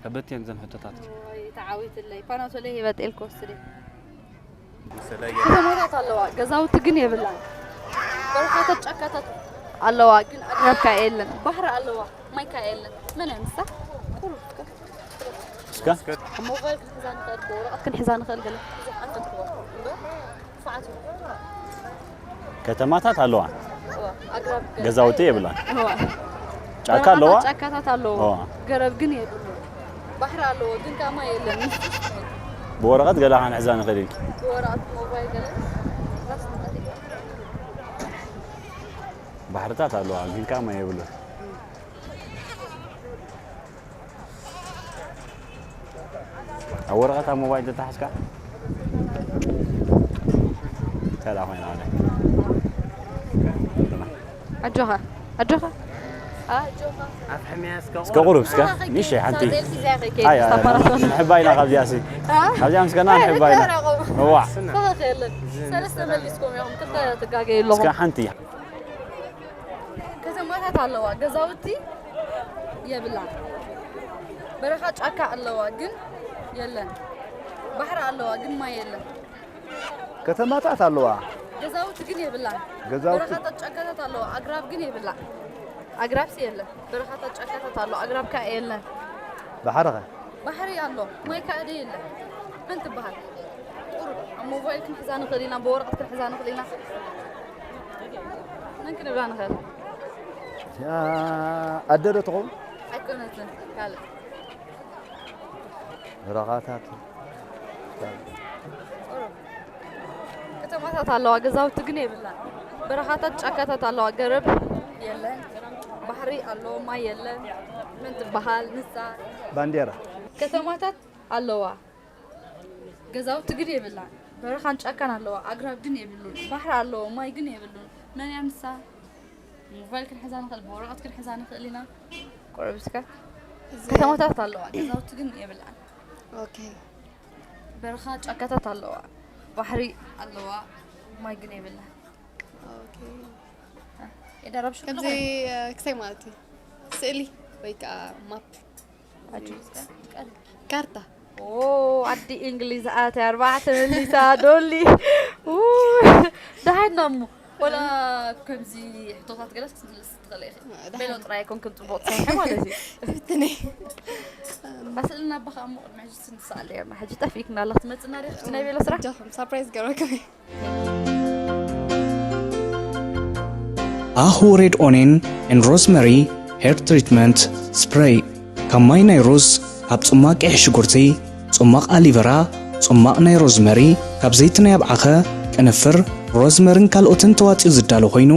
ከበድቲ እየን እዘን ሕቶታትኪ። ኦይ፣ ተዓዊትለይ። ፓናሶለይ ሂበ ጤልኮ ወስደ። ከተማታት ኣለዋ፣ ገዛውቲ ግን የብላን። በረኻታት፣ ጫካታት ኣለዋ፣ ግን ኣግራብ ከኣ የለን። ባሕሪ ኣለዋ፣ ማይ ከኣ የለን። መን እያ ንሳ? ቁሩብ እስከ። እስከ? ሞባይል ክንሕዛ ንኽእል፣ ወረቐት ክንሕዛ ንኽእል፣ ገለ ብዙሕ ኣንፈትክዎ እምበር፣ ክፉዓት እዩ። ከተማታት ኣለዋ። እዋ፣ ኣግራብ ገዛውቲ የብላን። እዋ። ጫካ በረኻታት ኣለዋ። ጫካታት ኣለዎ። እዋ። ገረብ ግን የብሉ። ባሕሪ ኣለዎ፣ ግን ከኣ ማይ የለን። ብወረቐት ገለ ክንሕዛ ንኽእል ኢልኪ። ብወረቐት ሞባይል ገለ ራስ ንኽእል። ባሕርታት ኣለዋ፣ ግን ከኣ ማይ የብሉን። ኣብ ወረቐት ኣብ ሞባይል ተተሓዝካ ካልኣ ኮይና ኣለ። ኣጆኻ፣ ኣጆኻ። እስከ ቁሩብ እስከ። ሚሽ ሓንቲ። ኣይ፣ ኣይ፣ ንሕባ ኢና ካብዚኣ ሲ። ካብዚኣ ምስከና ንሕባ ኢና። እዋ። ሰለስተ መሊስኩም ኢኹም፣ ክልተ ትጋገዩ ኣለኹም። እስከ ሓንቲ። ከተማታት ኣለዋ፣ ገዛውቲ የብላን። በረኻ ጫካ ኣለዋ፣ ግን የለን። ባሕሪ ኣለዋ፣ ግን ማይ የለን። ከተማታት ኣለዋ። ገዛውቲ ግን የብላን። ገዛውቲ በረኻታት ጫካታት ኣለዋ፣ ኣግራብ ግን የብላን። ኣግራብሲ የለን። በረኻታት ጫካታት ኣሎ፣ ኣግራብ ከኣ የለን። ባሕሪ ኸ? ባሕሪ ኣሎ፣ ማይ ከኣ ዶ የለን? መን ትበሃል? ቁሩብ ኣብ ሞባይል ክንሕዛ ንኽእል ኢና፣ ብወረቐት ክንሕዛ ንኽእል ኢና። መን ክንብላ ንኽእል? ያ፣ ኣደ ዶ ትኸውን? ኣይኮነትን፣ ካልእ። በረኻታት። ቁሩብ። ከተማታት ኣለዋ፣ ገዛውቲ ግን የብላን። በረኻታት፣ ጫካታት ኣለዋ፣ ገረብ የለን። ባሕሪ ኣሎ፣ ማይ የለን። መን ትበሃል ንሳ? ባንዴራ። ከተማታት ኣለዋ፣ ገዛውቲ ግን የብላን። በረኻን ጫካን ኣለዋ፣ ኣግራብ ግን የብሉን። ባሕሪ ኣለዎ፣ ማይ ግን የብሉን። መን እያ ንሳ? ሞባይል ክንሕዛ ንኽእል፣ ብወረቐት ክንሕዛ ንኽእል ኢና። ቁሩብ እስከ። እዚ ከተማታት ኣለዋ፣ ገዛውቲ ግን የብላን። ኦኬ። በረኻ ጫካታት ኣለዋ፣ ባሕሪ ኣለዋ፣ ማይ ግን የብላን። ኦኬ። የዳረብሽ ከምዚ፣ እ፣ ክሰይ ማለት እዩ። ስእሊ ወይ ከዓ ማፕ። ኣጆ። ካርታ። ኦ፣ ዓዲ እንግሊዝ ኣትያ ኣርባዕተ መሊሳ ዶሊ። ኡ፣ ደሓን እሞ። ወላ ከምዚ ሕቶታት ገለስ ክትምልስ ትኽእሊ ኢኺ። ደሓን። ቤሎ ጥራይ ኣይኮንክን ጽቡቕ ትሰርሒ ማለት እዩ። ፍትነይ። ኣስእልና ኣባኻ እሞ ቅድሚ ሕጂ ትንስኣለ እያ። ሕጂ ጠፊእክና ኣለኽ ትመጽእና ዲኺ? ናይ ቤሎ ስራሕ? ጃኹም ሳፕራይዝ ገረኩም። ኣሁ ሬድ ኦኔን ኤን ሮዝመሪ ሄር ትሪትመንት ስፕሬይ። ካብ ማይ ናይ ሩዝ፣ ካብ ጽማቕ ቀይሕ ሽጉርቲ፣ ጽማቕ ኣሊቨራ፣ ጽማቕ ናይ ሮዝመሪ፣ ካብ ዘይቲ ናይ ኣብዓኸ፣ ቅንፍር፣ ሮዝመርን ካልኦትን ተዋጺኡ ዝዳሎ ኮይኑ፣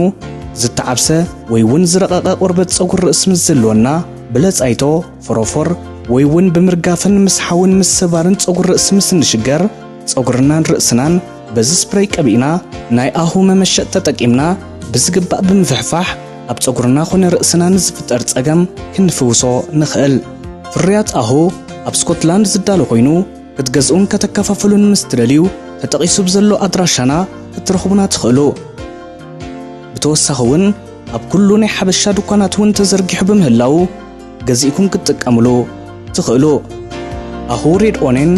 ዝተዓብሰ ወይ እውን ዝረቐቐ ቆርበት ጸጉሪ ርእሲ ምስ ዝህልወና፣ ብለጻይቶ፣ ፎሮፎር ወይ እውን ብምርጋፍን ምስሓውን ምስባርን ጸጉሪ ርእሲ ምስ እንሽገር፣ ጸጉርናን ርእስናን በዚ ስፕሬይ ቀቢእና፣ ናይ ኣሁ መመሸጥ ተጠቂምና ብዝግባእ ብምፍሕፋሕ፣ ኣብ ጸጉርና ኾነ ርእስና ንዝፍጠር ጸገም ክንፍውሶ ንኽእል። ፍርያት ኣሁ ኣብ ስኮትላንድ ዝዳሎ ኮይኑ፣ ክትገዝኡን ከተከፋፍሉን ምስ ትደልዩ፣ ተጠቒሱ ብዘሎ ኣድራሻና ክትረኽቡና ትኽእሉ። ብተወሳኺ እውን ኣብ ኩሉ ናይ ሓበሻ ድኳናት እውን ተዘርጊሑ ብምህላዉ፣ ገዚእኩም ክትጥቀምሉ ትኽእሉ። ኣሁ ሬድ ኦኔን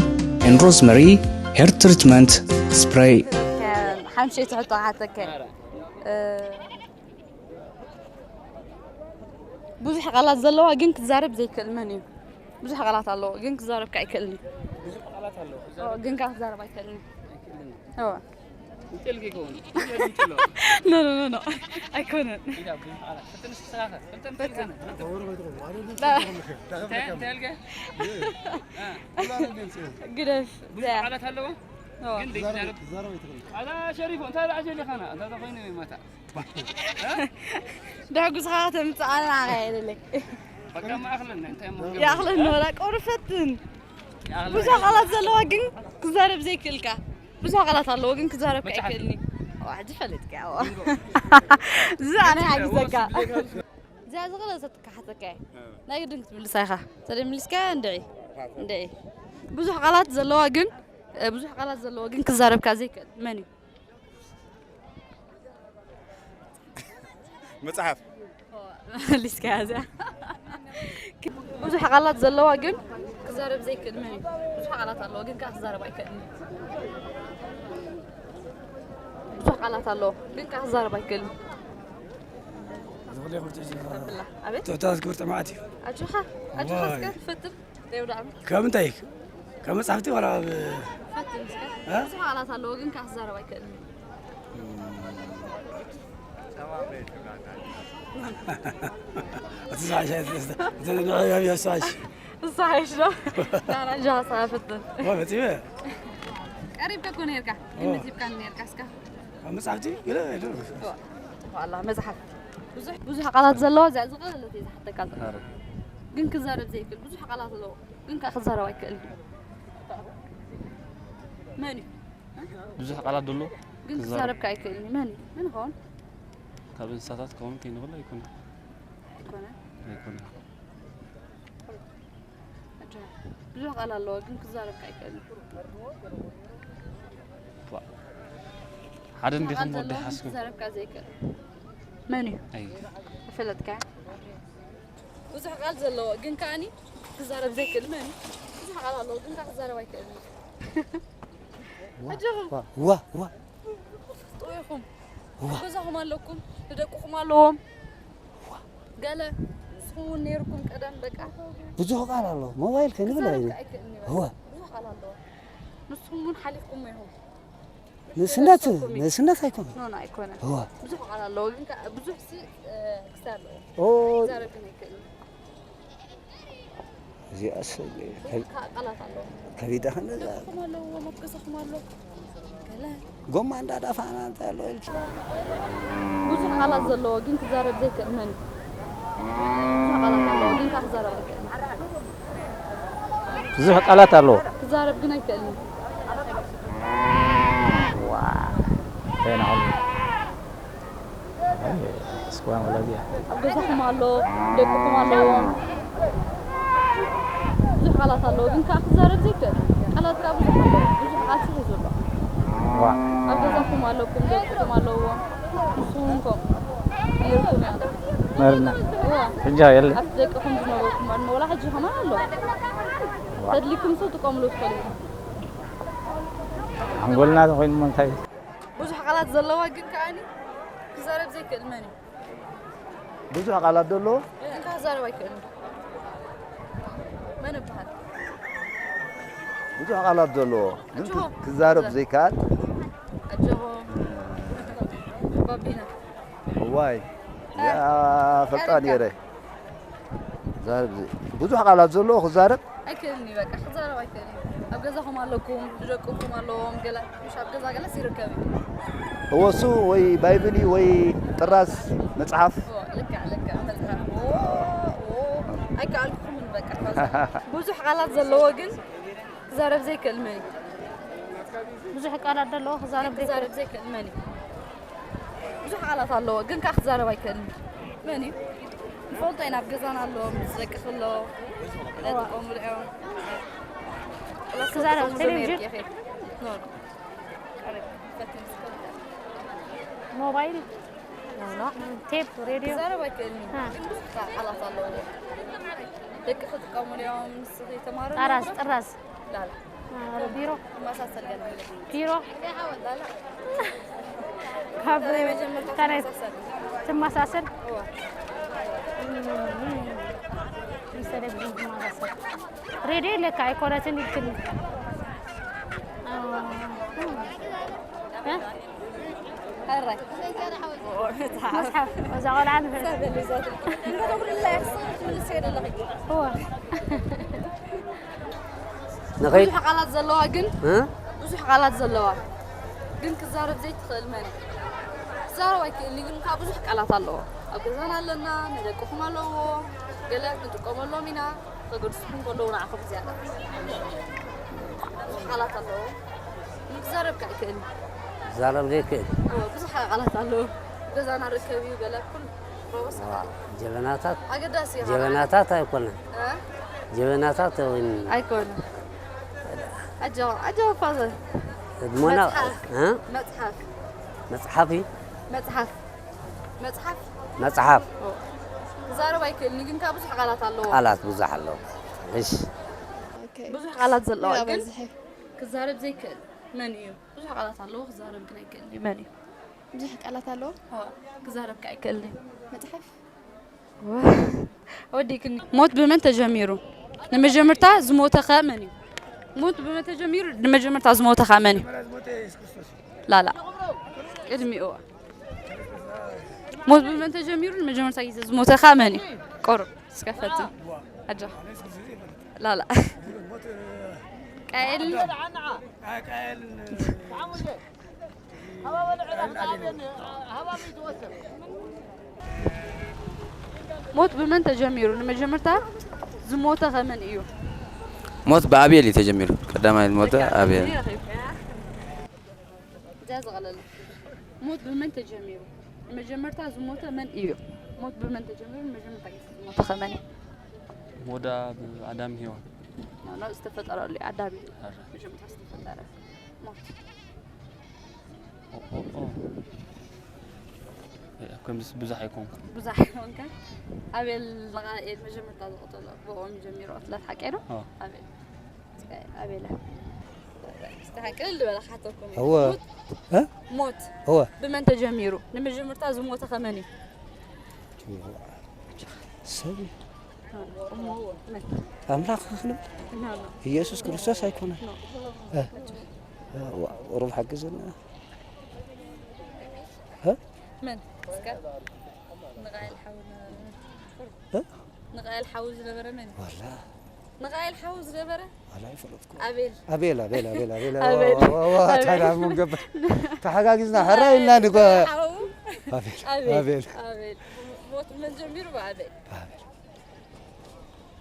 ኤን ሮዝመሪ ሄር ትሪትመንት ስፕሬይ። ሓምሸይቲ ሕቶ ክሓተካ። እ፣ ብዙሕ ቃላት ዘለዋ ግን ክዛረብ ዘይክእል መን እዩ? ብዙሕ ቃላት ኣለዎ ግን ክዛረብ ከኣ ኣይክእልን እዩ። ብዙሕ ቃላት ኣለዎ፣ ኦ፣ ክዛረብ ግን ከኣ ክዛረብ ኣይክእልን እዩ። ኣይክእልን እዩ። ኦ። እንተልኪ ይከውን። ኖ፣ ኖ፣ ኖ፣ ኖ። ኣይኮነን። ኢዳ ብዙሕ ቃላት። ፈትን እስኪ ስራኸ። ፈትን፣ ፈትን። ፈትን። እንታይ፣ እንታይ ኣልከ? እ። ግደፍ። ብዙሕ ቃላት ኣለዎ? ኦ። ግን ዘይዛረብ። ኣላ ሸሪፎ፣ እንታይ ደኣ ሸሪኻና? እንታይ ደኣ ኮይኑ ይመታ? ደሕጉስኻ ተምጽኣና ኸ የለለይ። በቃ ማእኽለና፣ እንታይ እሞ? ይኣኽለኒ ወላ ቁሩብ ፈትን። ይኣኽለና። ብዙሕ ቃላት ዘለዋ ግን ክዛረብ ዘይክእልካ። ብዙሕ ቃላት ኣለዎ ግን ክዛረብ መጽሓፍ። ኣይክእልኒ። ዋ፣ ሕጂ ፈለጥካ፣ ዋ። ቢንጎ። እዚ ኣነ ሓጊዘካ። ወስ ቢለካ። እዚኣ ዝኽእለ ሰጥካ ሓተካ እየ። እ። ናይ ግድን ክትምልሳ ኢኻ። ተደይ ምልስካ እንድዒ። እንድዒ። ብዙሕ ቃላት ዘለዋ ግን፣ እ፣ ብዙሕ ቃላት ዘለዋ ግን ክዛረብካ ዘይክእል መን እዩ? መጽሓፍ። መሊስካያ እዚኣ። ብዙሕ ቃላት ዘለዋ ግን ክዛረብ ዘይክእል መን እዩ? ብዙሕ ቃላት ኣለዋ ግን ከኣ ክዛረብ ኣይክእልን እዩ። ብዙሕ ቃላት ኣለዎ ግን ከኣ ክዛረብ ኣይክእልን እዩ። ዝኽእል ይኹን ትእዛዝ። ተብላ። ኣቤት? ትእዛዝ ክብርቲ መዓት እዩ። ኣጆኻ፣ ኣጆኻ ዋይ። እስከ ትፈትን። ደው ደኣ። ከም እንታይ? ካብ መጻሕፍቲ ዋላ ኣብ ፈትን እስከ። እ? ብዙሕ ቃላት ኣለዎ ግን ከኣ ክዛረብ ኣይክእልን እዩ። እቲ ዝሓሸ፣ እቲ፣ እቲ ንዕዮ ዝሓሽ። እሱ ሓይሽ ዶ? ናና ጃሳ ፈትን። ኦ፣ መጺበ። ቀሪብካ እኮ ነርካ። ኦ። ይመጺብካ ነርካ እስካ። ኣብ መጻሕፍቲ ገለ፣ ገለ። ኦ፣ ዋላ መጽሓፍ። ብዙሕ፣ ብዙሕ ቃላት ዘለዎ እዚኣ ዝቐለለት እየ ዝሓተካ ዘለኹ። ኣረ። ግን ክዛረብ ዘይክእል ብዙሕ ቃላት ኣለዎ። ግን ከኣ ክዛረብ ኣይክእልን። መን እዩ? ብዙሕ ቃላት ደሎ ግን ክዛረብ። ክዛረብ ከኣ ኣይክእልን። መን እዩ? መን ይኸውን? ካብ እንስሳታት ክኸውን ከይንኽእል ኣይኮነን። ኣይኮነን። ብዙሕ ቃል ኣለዎ ግን ክዛረብካ ኣይክእልን። ሓደ እንዲኹም ቃል ወዲ ዘለዎ ግን ሓስኩም ክዛረብካ ዘይክእል መን እዩ? ኣይ ይፈለጥካ ብዙሕ ቃል ዘለዎ ግን ከዓኒ ክዛረብ ዘይክእል መን እዩ? ብዙሕ ቃል ኣለዎ ግን ከ ክዛረብ ኣይክእልን። ኣጆኹም ዋ ዋ ጥዑይኹም ገዛኹም ኣለኩም ንደቅኹም ኣለዎም ገለ ንስኹም እውን ነይርኩም ቀደም በቃ ብዙሕ ቃል ኣሎ። ሞባይል ከንብል ክዛረብ ኣይነ ከ ኣይክእልን እዩ እወ ብዙሕ ቃል ኣለዎ። ንስኹም እውን ሓሊፍኩሞ ኢኹም። ንእስነት ንእስነት ኣይኮነ ኖ ኖ ኣይኮነን። እወ ብዙሕ ቃል ኣለዎ ግን ከ ብዙሕ ሲ ክስታይ ኣለዎ። ኦ ክዛረብ ግን ኣይክእልን። እዚኣስ ብዙሕ ቃ- ቃላት ኣለዎ። ከቢዳ ከነዛ ደቅኹም ኣለዎ መብገሰኹም ኣሎ ገለ ጎማ እንዳዳፋና እንታይ ኣሎ ኢልኪ ብዙሕ ቃላት ዘለዎ ግን ክዛረብ ዘይክእል መን እዩ? ብዙሕ ቃላት ኣለዎ ግን ከ ክዛረብ ኣይክእልን። ብዙሕ ቃላት ኣለዎ። ክዛረብ ግን ኣይክእልን። እንታይ ንዓሉ እስኳን ወላዲያ ኣብ ገዛኹም ኣሎ ደቅኹም ኣለዎም ብዙሕ ቃላት ኣለዎ ግን ከዓ ክዛረብ ዘይክእል ቃላት ከዓ ብዙሕ ኣለዎ ብዙሕ ቃል ስለ ዘሎ ዋ ኣብ ገዛኹም ኣለኩም ደቅኹም ኣለዎም ንስኹም ከምኡ ነይርኩም ያለ መርና እዋ ሕጃ የለ ኣብቲ ደቅኹም ዝነበርኩም ማለት ወላ ሕጂ ከማን ኣሎ ተድሊኩም ሰው ትጥቀምሉ ትኽእሉ ኢኹም ሓንጎልና ተኮይኑ እንታይ ብዙሕ ቃላት ዘለዋ ግን ከዓኒ ክዛረብ ዘይክእል መን እዩ ብዙሕ ቃላት ዘሎ ግን ከዓ ክዛረብ ኣይክእልን መን ይበሃል ብዙሕ ቃላት ዘለዎ ግን ኣጆኹም። ክዛረብ ዘይከኣል ኣጆኹም ባቢና እዋይ እዚኣ ፈልጣ ነይረ ዛረብ ዘይ- ብዙሕ ቃላት ዘለዎ ክዛረብ ኣይክእልን እዩ በቃ ክዛረብ ኣይክእልን እዩ ኣብ ገዛኹም ኣለኩም ዝደቅኹም ኣለዎም ገለ ምሽ ኣብ ገዛ ገለስ ይርከብ እዩ እወሱ ወይ ባይብል እዩ ወይ ጥራዝ መፅሓፍ ኦ፣ ልክዕ ልክዕ መፅሓፍ ኦ፣ ኦ፣ ኣይከኣልኩኹምን በቃ ብዙሕ ቃላት ዘለዎ ግን ክዛረብ ዘይክእል መን እዩ ብዙሕ ቃላት ዘለዎ ክዛረብ ክዛረብ ዘይክእል መን እዩ ብዙሕ ቃላት ኣለዎ ግን ከዓ ክዛረብ ኣይክእልን መን እዩ ንፈልጦ ኢና ኣብ ገዛና ኣለዎ ምስ ደቂ ከለዎ ነጥቀምሉ እዮም ክዛረብ ቴሌቪዥን ሞባይል ቴፕ ሬድዮ ክዛረብ ኣይክእልን እ። ግን ብዙሕ ቃላት ኣለዎ ደቂ ክጥቀሙሉ እዮም ንስኺ ተማሪ ጥራዝ ጥራዝ ላላ እ፣ ቢሮ መሳሰል ገለ ቢሮ ላላ ካብ ናይ መጀመርታ ከመይ ተመሳሰል ትመሳሰል እዋ ምስ ቴሌቪዥን ትመሳሰል ሬድዮ ለካ ኣይኮነትን ኢልክኒ እ፣ እ? ሕራይ መፅሓፍ እዛ ቆልዓ ንፍዕቲ እዎ ንኸይድ ብዙሕ ቃላት ዘለዋ ግን እ? ብዙሕ ቃላት ዘለዋ ግን ክዛረብ ዘይትኽእል መን ትዛረብ ኣይክእልኒ ግን ከዓ ብዙሕ ቃላት ኣለዎ ኣብ ገዛና ኣለና ንደቅኹም ኣለዎ ገለ ንጥቀመሎም ኢና ከገድስኩም ከለዉ ንዓኹም ዝያዳ ብዙሕ ቃላት ኣለዎ ግን ክዛረብ ከዓ ኣይክእልኒ ዛረብ ዘይክእል እዎ፣ ብዙሕ ቃላት ኣለዎ ገዛና ርከብ እዩ ገለ ኩሉ ረበስ ጀበናታት ኣገዳሲ እዩ ጀበናታት ኣይኮነን እ? ጀበናታት ወይን ኣይኮነ ኣጆ ኣጆ ፋዘ ሞና መጽሓፍ። እ? መጽሓፍ መጽሓፍ እዩ መጽሓፍ መጽሓፍ መጽሓፍ ክዛረብ ኣይክእልን ግን ካብ ብዙሕ ቃላት ኣለዎ ቃላት ብዙሕ ኣለዎ እሺ ብዙሕ ቃላት ዘለዋ ግን በዝሐ ክዛረብ ዘይክእል መን እዩ ብዙሕ ቃላት ኣለዎ ክዛረብ ግን ኣይክእል እዩ መን እዩ ብዙሕ ቃላት ኣለዎ ክዛረብ ከ ኣይክእል እዩ መፅሓፍ ወዲክኒ ሞት ብመን ተጀሚሩ ንመጀመርታ ዝሞተ ከ መን እዩ ሞት ብመን ተጀሚሩ ንመጀመርታ ዝሞተ ከ መን እዩ ላላ ቅድሚኡ ሞት ብመን ተጀሚሩ ንመጀመርታ ግዜ ዝሞተ ከ መን እዩ ቆሩ እስከ ፈትን ኣጃ ላላ ቃየል ሞት ብመን ተጀሚሩ ንመጀመርታ ዝሞተ ከመን እዩ ሞት ብኣብየል እዩ ተጀሚሩ ቀዳማይ ዝሞተ ኣብየል እዚኣ ዝቐለለ ሞት ብመን ተጀሚሩ ንመጀመርታ ዝሞተ መን እዩ ሞት ብመን ተጀሚሩ? ንመጀመርታ ግዜ ዝሞተ ከመን እዩ? ሞዳ ብኣዳም ሄዋን። ኖ፣ ኖ፣ ዝተፈጠረሉ እዩ። ኣዳም እዩ። ኣረ። መጀመርታ ዝተፈጠረ ሞት። ኦ፣ ኦ፣ ኦ። እ፣ ከምዚስ ብዙሕ ኣይኮንኩ። ብዙሕ ኣይኮንካ። ኣቤል ንቓኤል መጀመርታ ዝቐተሎ ብኦም ጀሚሩ ቅትለት ሓቀይ ዶ? ኦ። ኣቤል። ኣቤላ። እስቲ ሓቂ ልበላ ክሓተኩም እዩ። እወ። ሞት? እ? ሞት እወ። ብመን ተጀሚሩ? ንመጀመርታ ዝሞተ ከመን እዩ? ሰብ እዩ። እሞ መን? ኣምላኽ ክንብል? ኖ፣ ኖ። ኢየሱስ ክርስቶስ ኣይኮነን። ኖ። እ? እ፣ ዋ፣ ቁሩብ ሓግዘና። እ? መን? እስከ ንቓኤል ሓው ን-፣ እ? ንቓኤል ሓው ዝነበረ መን እዩ? ዋላ። ንቓኤል ሓው ዝነበረ? ዋላ ኣይፈለጥኩ። ኣቤል። ኣቤል፣ ኣቤል፣ ኣቤል፣ ኣቤል። ኣቤል። ዋ፣ ዋ፣ ዋ፣ ኣቤል። ታዲያ ምን ገባ? ተሓጋጊዝና ሕራይ ኢልና ንጓ-፣ ሓው? ኣቤል፣ ኣቤል። ኣቤል። ኣቤል። ሞት መን ጀሚሩ? ብኣቤል። ኣቤል።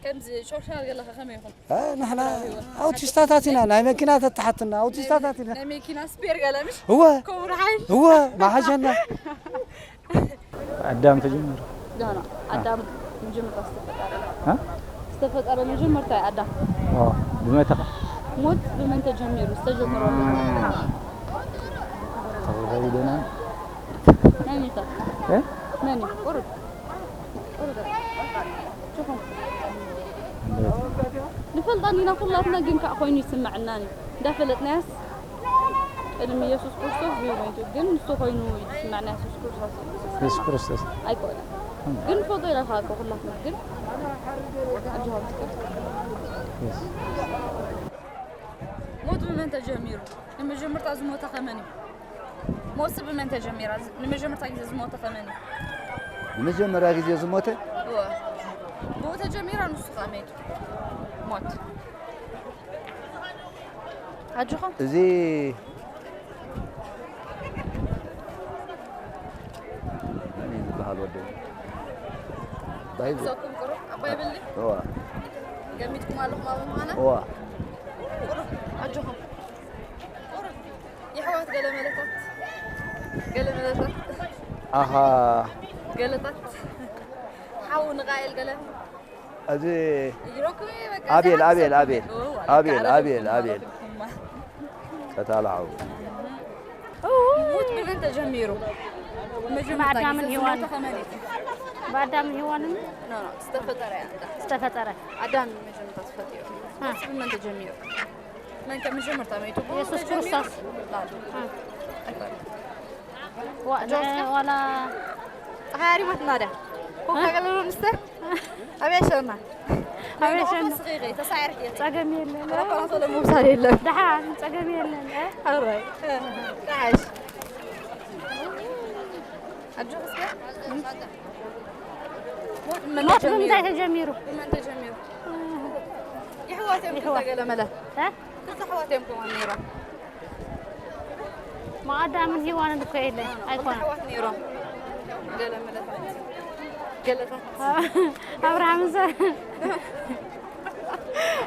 ከምዚ ሾርሻር ገለኻ ከመይ ይኹን? እ፣ ንሕና ኣውቲስታታት ኢና፣ ናይ መኪና ተተሓትና ኣውቲስታታት ኢና። ናይ መኪና ስፔር ገለ ምሽ? እወ። ከምኡ ረሓይ? እወ፣ መሓሸና። ኣዳም ተጀመረ። ኖ፣ ኖ። ኣዳም መጀመርታ ዝተፈጠረ። እ? ዝተፈጠረ መጀመርታ እዩ ኣዳም። ኦ፣ ብመተኻ? ሞት ብመን ተጀሚሩ? ዝተጀመረሉ። ተኸታተሊ ደህና። ናይ መን ይፈ-? እ? መን እዩ? ቁሩብ። ቁሩብ። ችኹም። ንፈልጣ እንዲና ኩላትና፣ ግን ከዓ ኮይኑ ይስምዐና እዩ። እንዳፈለጥናያስ ቅድሚ ኢየሱስ ክርስቶስ እዩ ሞይቱ፣ ግን ንሱ ኮይኑ እዩ ዝስምዐና። ኢየሱስ ክርስቶስ እዩ። ኢየሱስ ክርስቶስ። ኣይኮነን። እም። ግን ንፈልጦ ኢና ከዓ እኮ ኩላትና፣ ግን ኣጆኻ ትስከር። ኢየሱስ። ሞት ብመን ተጀሚሩ? ንመጀመርታ ዝሞተ ከመን እዩ? ሞት ብመን ተጀሚራ? ዝ-፣ ንመጀመርታ ግዜ ዝሞተ ከመን እዩ? ንመጀመርያ ግዜ ዝሞተ? እወ። ብኡ ተጀሚራ ንሱ ከኣ መይቱ። ሞት። ኣጆኹም። እዚ መን እዩ ዝበሃል ወዲ? ባይብል። ክሰኩም ቁሩብ ኣብ ባይብል ድዩ? እዋ። ገሚትኩም ኣለኹም ኣብ ምዃና? እዋ። ቁሩብ ኣጆኹም። ቁሩብ የሕዋት ገለ መለታት። ገለ መለታት። ኣሃ። ገለታት። ሓው ንቃኤል ገለ። እዚ ይረክቡ በቃ፣ ኣቤል፣ እዛ ኣቤል፣ ሓሳብ ኣቤል። ኦ፣ ኣቤል፣ ኣቤል፣ ኣቤል። ቀታሊ ሓው። ሞት ብመን ተጀሚሩ? መጀመርታ ብኣዳምን ግዜ ሄዋን። ዝሞተ ከመን እዩ? ብኣዳምን ሄዋንን ኖ፣ ኖ፣ ዝተፈጠረ እያ። ዝተፈጠረ። ኣዳም መጀመርታ ተፈጢሩ። እ። ሞት ብመን ተጀሚሩ? መን ከ መጀመርታ መይቱ? ኢየሱስ ተጀሚሩ? ክርስቶስ። ላል። እ። ዋላ ጸሓይ ኣሪማትና ድያ? ኮካ እ? ገለ ዶ ንስተ? ኣበይ ሸና? ኣበይ ሸና? ስኺ ተሳዒርኪ። ጸገም የለን። ረባ ቶሎ ምውሳድ የለን። ደሓን ጸገም የለን፣ እ? ኣራይ። ደሓሽ። ኣጆ እስከ። ሞት ምን ሞት ተጀሚሩ? ብምንታይ ተጀሚሩ? ብመን ተጀሚሩ? ይሕዋት እዮም ይሕዋት። ክልተ ገለ መለ። እ? ክልተ ኣሕዋት እዮም ከማን ነይሮም። ማኣዳምን ሄዋንን እኮ የለን፣ ኣይኮነን። ኣሕዋት ነይሮም። ገለ መለታት። ገለታት። ኣብርሃምን ሰ-፣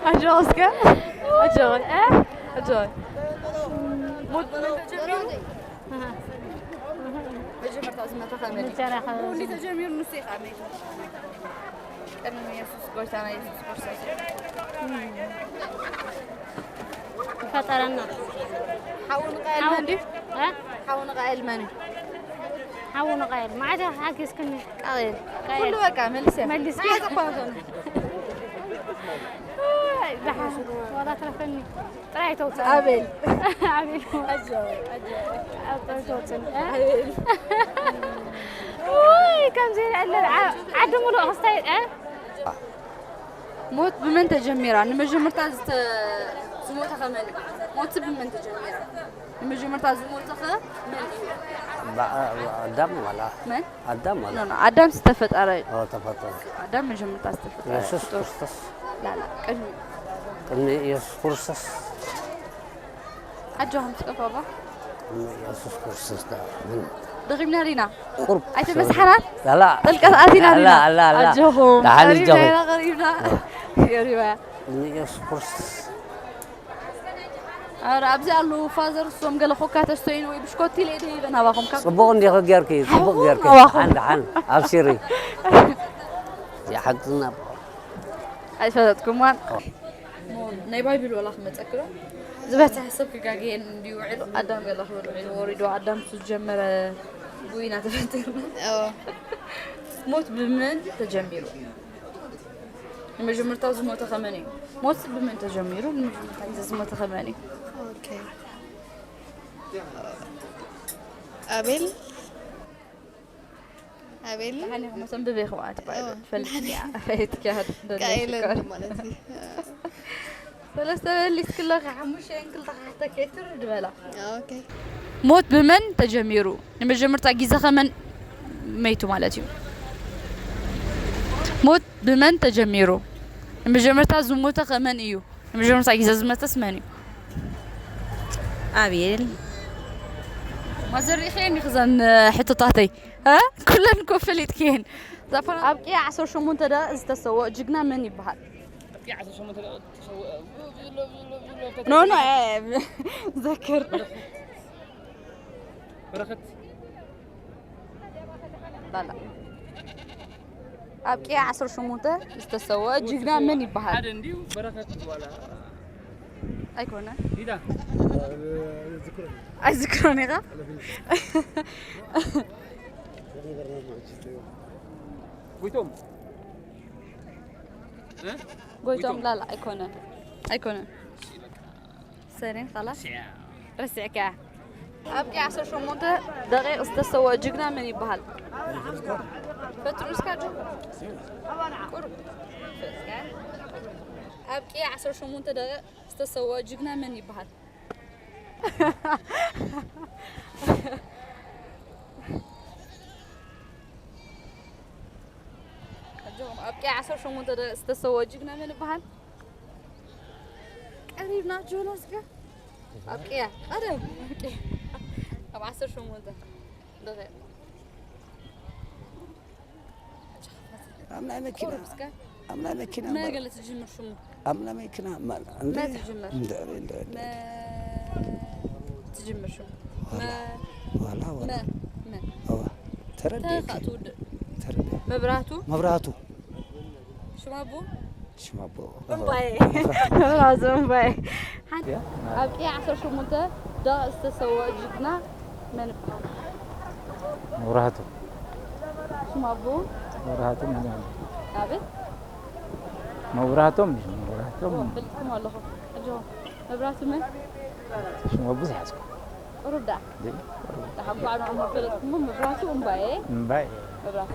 ኣጆ እስከ። ኣጆ። እ? ኣጆ። ሞት ብመን ተጀሚሩ? መጀመርታ ዝመተ ከመይ? መጀመርያ ከ-፣ ብኡ እንዲ ተጀሚሩ ንሱ እዩ ከኣ መይቱ። ቅድሚ የሱስ፣ ጎይታና የሱስ ክርስቶስ። ፈጠረና። ሓው ንቃኤል ሓው-፣ መን ድዩ? እ? ሓው ንቃኤል መን እዩ? ሓው ንቃኤል። መዓዝ ሓጊዝክኒ? ቃኤል። ቃኤል። ኩሉ በቃ መሊሰ። መሊስኪ። መዓዝ እኮ ነው። ኣይ፣ ደሓን። ዋላ ትረፈኒ። ጥራይ ተውፅእ። ኣቤል። ኣቤል። ኣጆ፣ ኣጆ። ኣብ ጥራይ ተውፅእ። እ? ኣቤል። ውይ፣ ከምዚ ይልዕል። ዓ-፣ ዓዲ ሙሉእ ክስታይ፣ እ? ሞት ብመን ተጀሚራ? ንመጀመርታ ዝተ-፣ ዝሞተ ከ መን እዩ? ሞት ብመን ተጀሚራ? ንመጀመርታ ዝሞተ ከ መን እዩ? ባ-፣ ኣዳም ዋላ? መን? ኣዳም ዋላ? ኖ፣ ኖ፣ ኣዳም ዝተፈጠረ እዩ። ኦ፣ ተፈጠረ። ኣዳም መጀመርታ ዝተፈጠረ የሱስ ፍጡር። ክርስቶስ። ላላ፣ ቅድሚ ቅድሚ የሱስ ክርስቶስ። ኣጆኹም ትጠፋ ባ? ቅድሚ የሱስ ክርስቶስ ዳ-፣ ምን? ደኺምና ዲና? ቁርብ ኣይተመስሓናን? ላላ። ጥልቀት ኣቲና ላላ፣ ዲና? ላላ፣ ላላ። ኣጆኹም። ደሓን ቀሪብና እጆኹም። ኢና፣ ቀሪብና። እ። ቀሪባ። ቅድሚ የሱስ ክርስቶስ። ኧረ ኣብዚ ኣለዉ ፋዘር፣ እሶም ገለ ኮካ ተስተዩኒ ወይ ብሽኮቲ ኢለ እየ ደይበ ናባኹም። ካብ ጽቡቕ እንዲኺ ጌርኪ፣ ጽቡቕ ሓኹም ጌርኪ። ናባኹም። ደሓን፣ ደሓን፣ ኣብሲሪ። ይሓግዝና። ኣይፈለጥኩማን። ናይ ባይብል ወላ ክመጸክሮ ዝበጽሐ ሰብ ክጋግየን እንዲዩ ውዒሉ፣ ኣዳም ገለ ክብል ውዒሉ ወሪዱ፣ ኣዳም እሱ ዝጀመረ ጉይና ተፈጢርና። ሞት ብመን ተጀሚሩ? ንመጀመርታ ዝሞተ ከመን እዩ? ሞት ብመን ተጀሚሩ? ንመጀመርታ ግዜ ዝሞተ ከመን እዩ? ኦኬ። ኣቤል ኣቤል ደሓን ኢኹም? መሰንብበ ኢኹም ኣቲ ባይብል ትፈልጥ እያ። ፈየትኪ ያህል ቃይለን ማለት እዩ። ሰለስተ በሊስ ክለኺ ሓሙሽተ ክልተ ክልተ ኬትር ድበላ። ኦኬ። ሞት ብመን ተጀሚሩ? ንመጀመርታ ግዜ ከመን መይቱ ማለት እዩ። ሞት ብመን ተጀሚሩ? ንመጀመርታ ዝሞተ ከመን እዩ? ንመጀመርታ ግዜ ዝመተስ መን እዩ? ኣቤል ማዘር ኢኺ ኒ ክዘን ሕቶታተይ እ? ኩለን እኮ ፈሊጥክየን። ዛፋ ኣብ ቅያ ዓሰርተ ሸሞንተ ደቂቕ ዝተሰወ ጅግና መን ይበሃል? ኖ ኖ ዘክር በረኸት ላላ ኣብ ቅያ ዓሰርተ ሸሞንተ ዝተሰወ ጅግና መን ይበሃል? ሓደ እንዲሁ በረኸት ዋላ ኣይኮነ ሂዳ ኣይዝክሮን ኢኻ ጎይቶም ጎይቶም ላላ ኣይኮነ ኣይኮነ ሰሬን ኻላስ ረሲዕካ ኣብ ቅያ ዓሰርተ ሸሞንተ ደቂቕ ዝተሰወ ጅግና መን ይበሃል? ፈትኑ እስካ ዶ ቁሩብ ኣብ ቅያ ዓሰርተ ሸሞንተ ደቂቕ ዝተሰወ ጅግና መን ይበሃል? ኣጆኹም ኣብ ቅያ ዓሰርተ ሸሞንተ ደቂቕ ዝተሰወ ጅግና መን ይበሃል? ቀሪብና ጆናስ ከ ኣብ ቅያ ቀደም ኣብ ቅያ ኣብ ዓሰርተ ሸሞንተ ደቂቕ ኣብ ናይ መኪና ቁሩብ እስከ ኣብ ናይ መኪና መ እምበር ገለ ትጅምር ሽሙ ኣብ ናይ መኪና እምበር እንደ መ ትጅምር እንደ እንደ እንደ መ ትጅምር ሽሙ መ ዋላ ዋላ መ መ እዋ ተረዲእኪ ተኻ ትውድእ ተረዲ መብራቱ መብራቱ ሽማቡ ሽማቦ እምባዬ መብራቱ እምባዬ ሓንቲ ኣብ ቅያ ዓሰርተ ሸሞንተ ደቂቕ ዝተሰወ ጅግና መን ይበሃል? መብራህቱ ሽማቡ መብራህቱ መድሃኒ ኣቤት መብራህቶም እዩ መብራህቶም ፈልጥኩም ኣለኹም ኣጆኹም መብራቱ መን ሽሞ ብዙሕ ያዝኩ ቁሩብ ዳ ግን ተሓጓዕኖ መፈለጥኩሞ መብራቱ እምባዬ እምባይ መብራቱ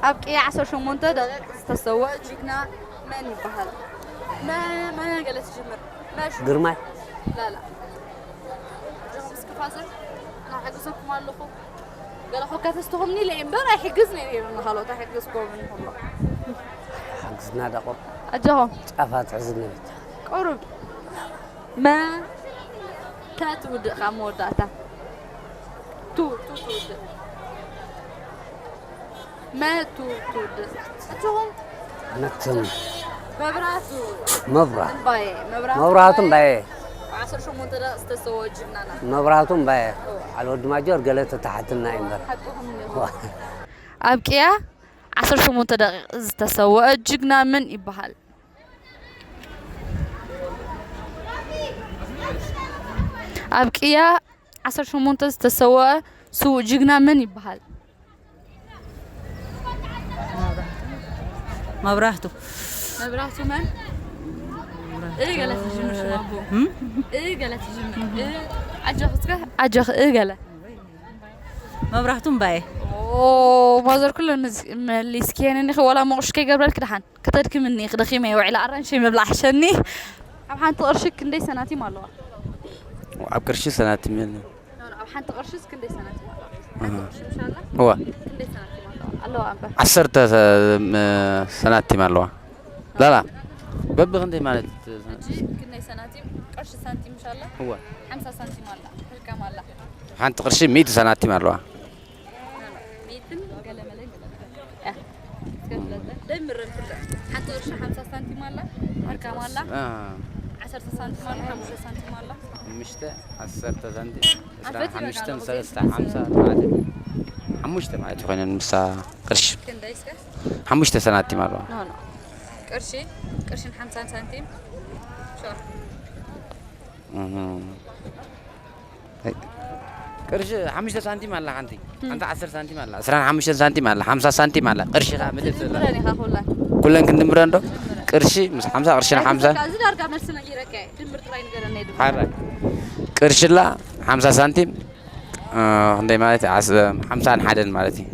ኣብ ቅያ ዓሰርተ ሸሞንተ ደቂቕ ዝተሰወ ጅግና መን ይበሃል? መ መ ገለ ትጅምር መሹ ግርማይ ላላ እጆም እስኪ ፋዘር ኣና ሓግዘኩም ኣለኹ ገለ ኮካ ተስትኹምኒ ኢለ እምበር ኣይሕግዝ ነይሩ ንኻልኦት ኣይሕግዝኩም ንኹሎ ሓግዝና ዳቆ ኣጆኹም ጫፋ ትሕዝኒ ብቻ ቁሩብ መ ተ ትውድእ ካብ መወዳእታ ቱ ቱ ትውድእ መ ቱ ትውድእ እትኹም መትን መብራቱ መብራ እምባየ መብራቱ መብራቱ እምባየ ዓሰርተ ሸሞንተ ደቂቕ ዝተሰወ ጅግናና መብራቱ እምባየ ዓል ወዲ ማጆር ገለ ተታሓትና እዩ እምበር ሓቅኹም እዩ ኣብ ቅያ ዓሰርተ ሸሞንተ ደቂቕ ዝተሰወ ጅግና መን ይበሃል ኣብ ቅያ ዓሰርተ ሸሞንተ ዝተሰወ ስዉእ ጅግና መን ይበሃል መብራህቱ መብራህቱ መን እ ገለ ትጅምር ሽማቦ እ ገለ ትጅምር እ ኣጆኽ እስከ ኣጆኽ እ ገለ መብራህቱ እምባየ ማዘር ኩለን መሊስክየን እኒኺ ወላ መቑሽ ከይገብረልክ ደሓን ከተድክምኒ ክደኺመ ውዕለ ኣራንሸ ምብላዕ ሕሸኒ ኣብ ሓንቲ ቅርሺ ክንደይ ሰናቲም ኣለዋ ኣብ ቅርሺ ሰናቲም የለን ኣብ ሓንቲ ቅርሽስ ክንደይ ሰናቲም ኣለዋ ሓንቲ ቅርሺ ምሻላ እዋ ክንደይ ሰናቲም ኣለዋ ኣለዋ እምበር ዓሰርተ ሰናቲም ኣለዋ ላላ በብክንደይ ማለት ሕጂ ክንደይ ሰናቲም ቅርሺ ሳንቲም ምሻላ እዋ ሓምሳ ሳንቲም ኣላ ሕልካም ኣላ ሓንቲ ቅርሺ ሚእቲ ሰናቲም ኣለዋ ሚእትን ገለ መለ ገለ ደምረን ኩለ ሓንቲ ቅርሺ ሓምሳ ሳንቲም ኣላ ሕልካም ኣላ አ፣ ዓሰርተ ሳንቲም ኣሎ፣ ሓሙሽተ ሳንቲም ኣሎ። ሓሙሽተ፣ ዓሰርተ ሳንቲም፣ ዕስራን ኣፈት ሓሙሽተን፣ ይበቃ፣ ሰለስተ፣ ኣፈት ሓምሳ፣ ኣርባዕተ፣ ሓሙሽተ ማለት ኮይነን ምሳ ቅርሺ። ክንደይ እስከ? ሓሙሽተ ሰናቲም ኣለዋ። ኖ፣ ኖ። ቅርሺ፣ ቅርሽን ሓምሳን ሳንቲም። ሾ። እህ። ቅርሺ ሓሙሽተ ሳንቲም ኣላ ሓንቲ። ሓንቲ ዓሰርተ ሳንቲም ኣላ። ዕስራን ሓሙሽተን ሳንቲም ኣላ። ሓምሳ ሳንቲም ኣላ። ቅርሺ ኸኣ ምድር ዘላ። ድምረን ኢኻ ኩለን። ኩለን ክንድምረን ዶ? ቅርሺ ምስ ሓምሳ፣ ቅርሺ ን ሓምሳ። እዚ ዳርጋ መልሲ ነጊረካ እየ። ድምር ጥራይ ንገረና እዩ ድምር። ሓራይ። ቅርሺ ኣላ ሓምሳ ሳንቲም፣ እ፣ ክንደይ ማለት እዩ? ዓስ-፣ ሓምሳን ሓደን ማለት እዩ።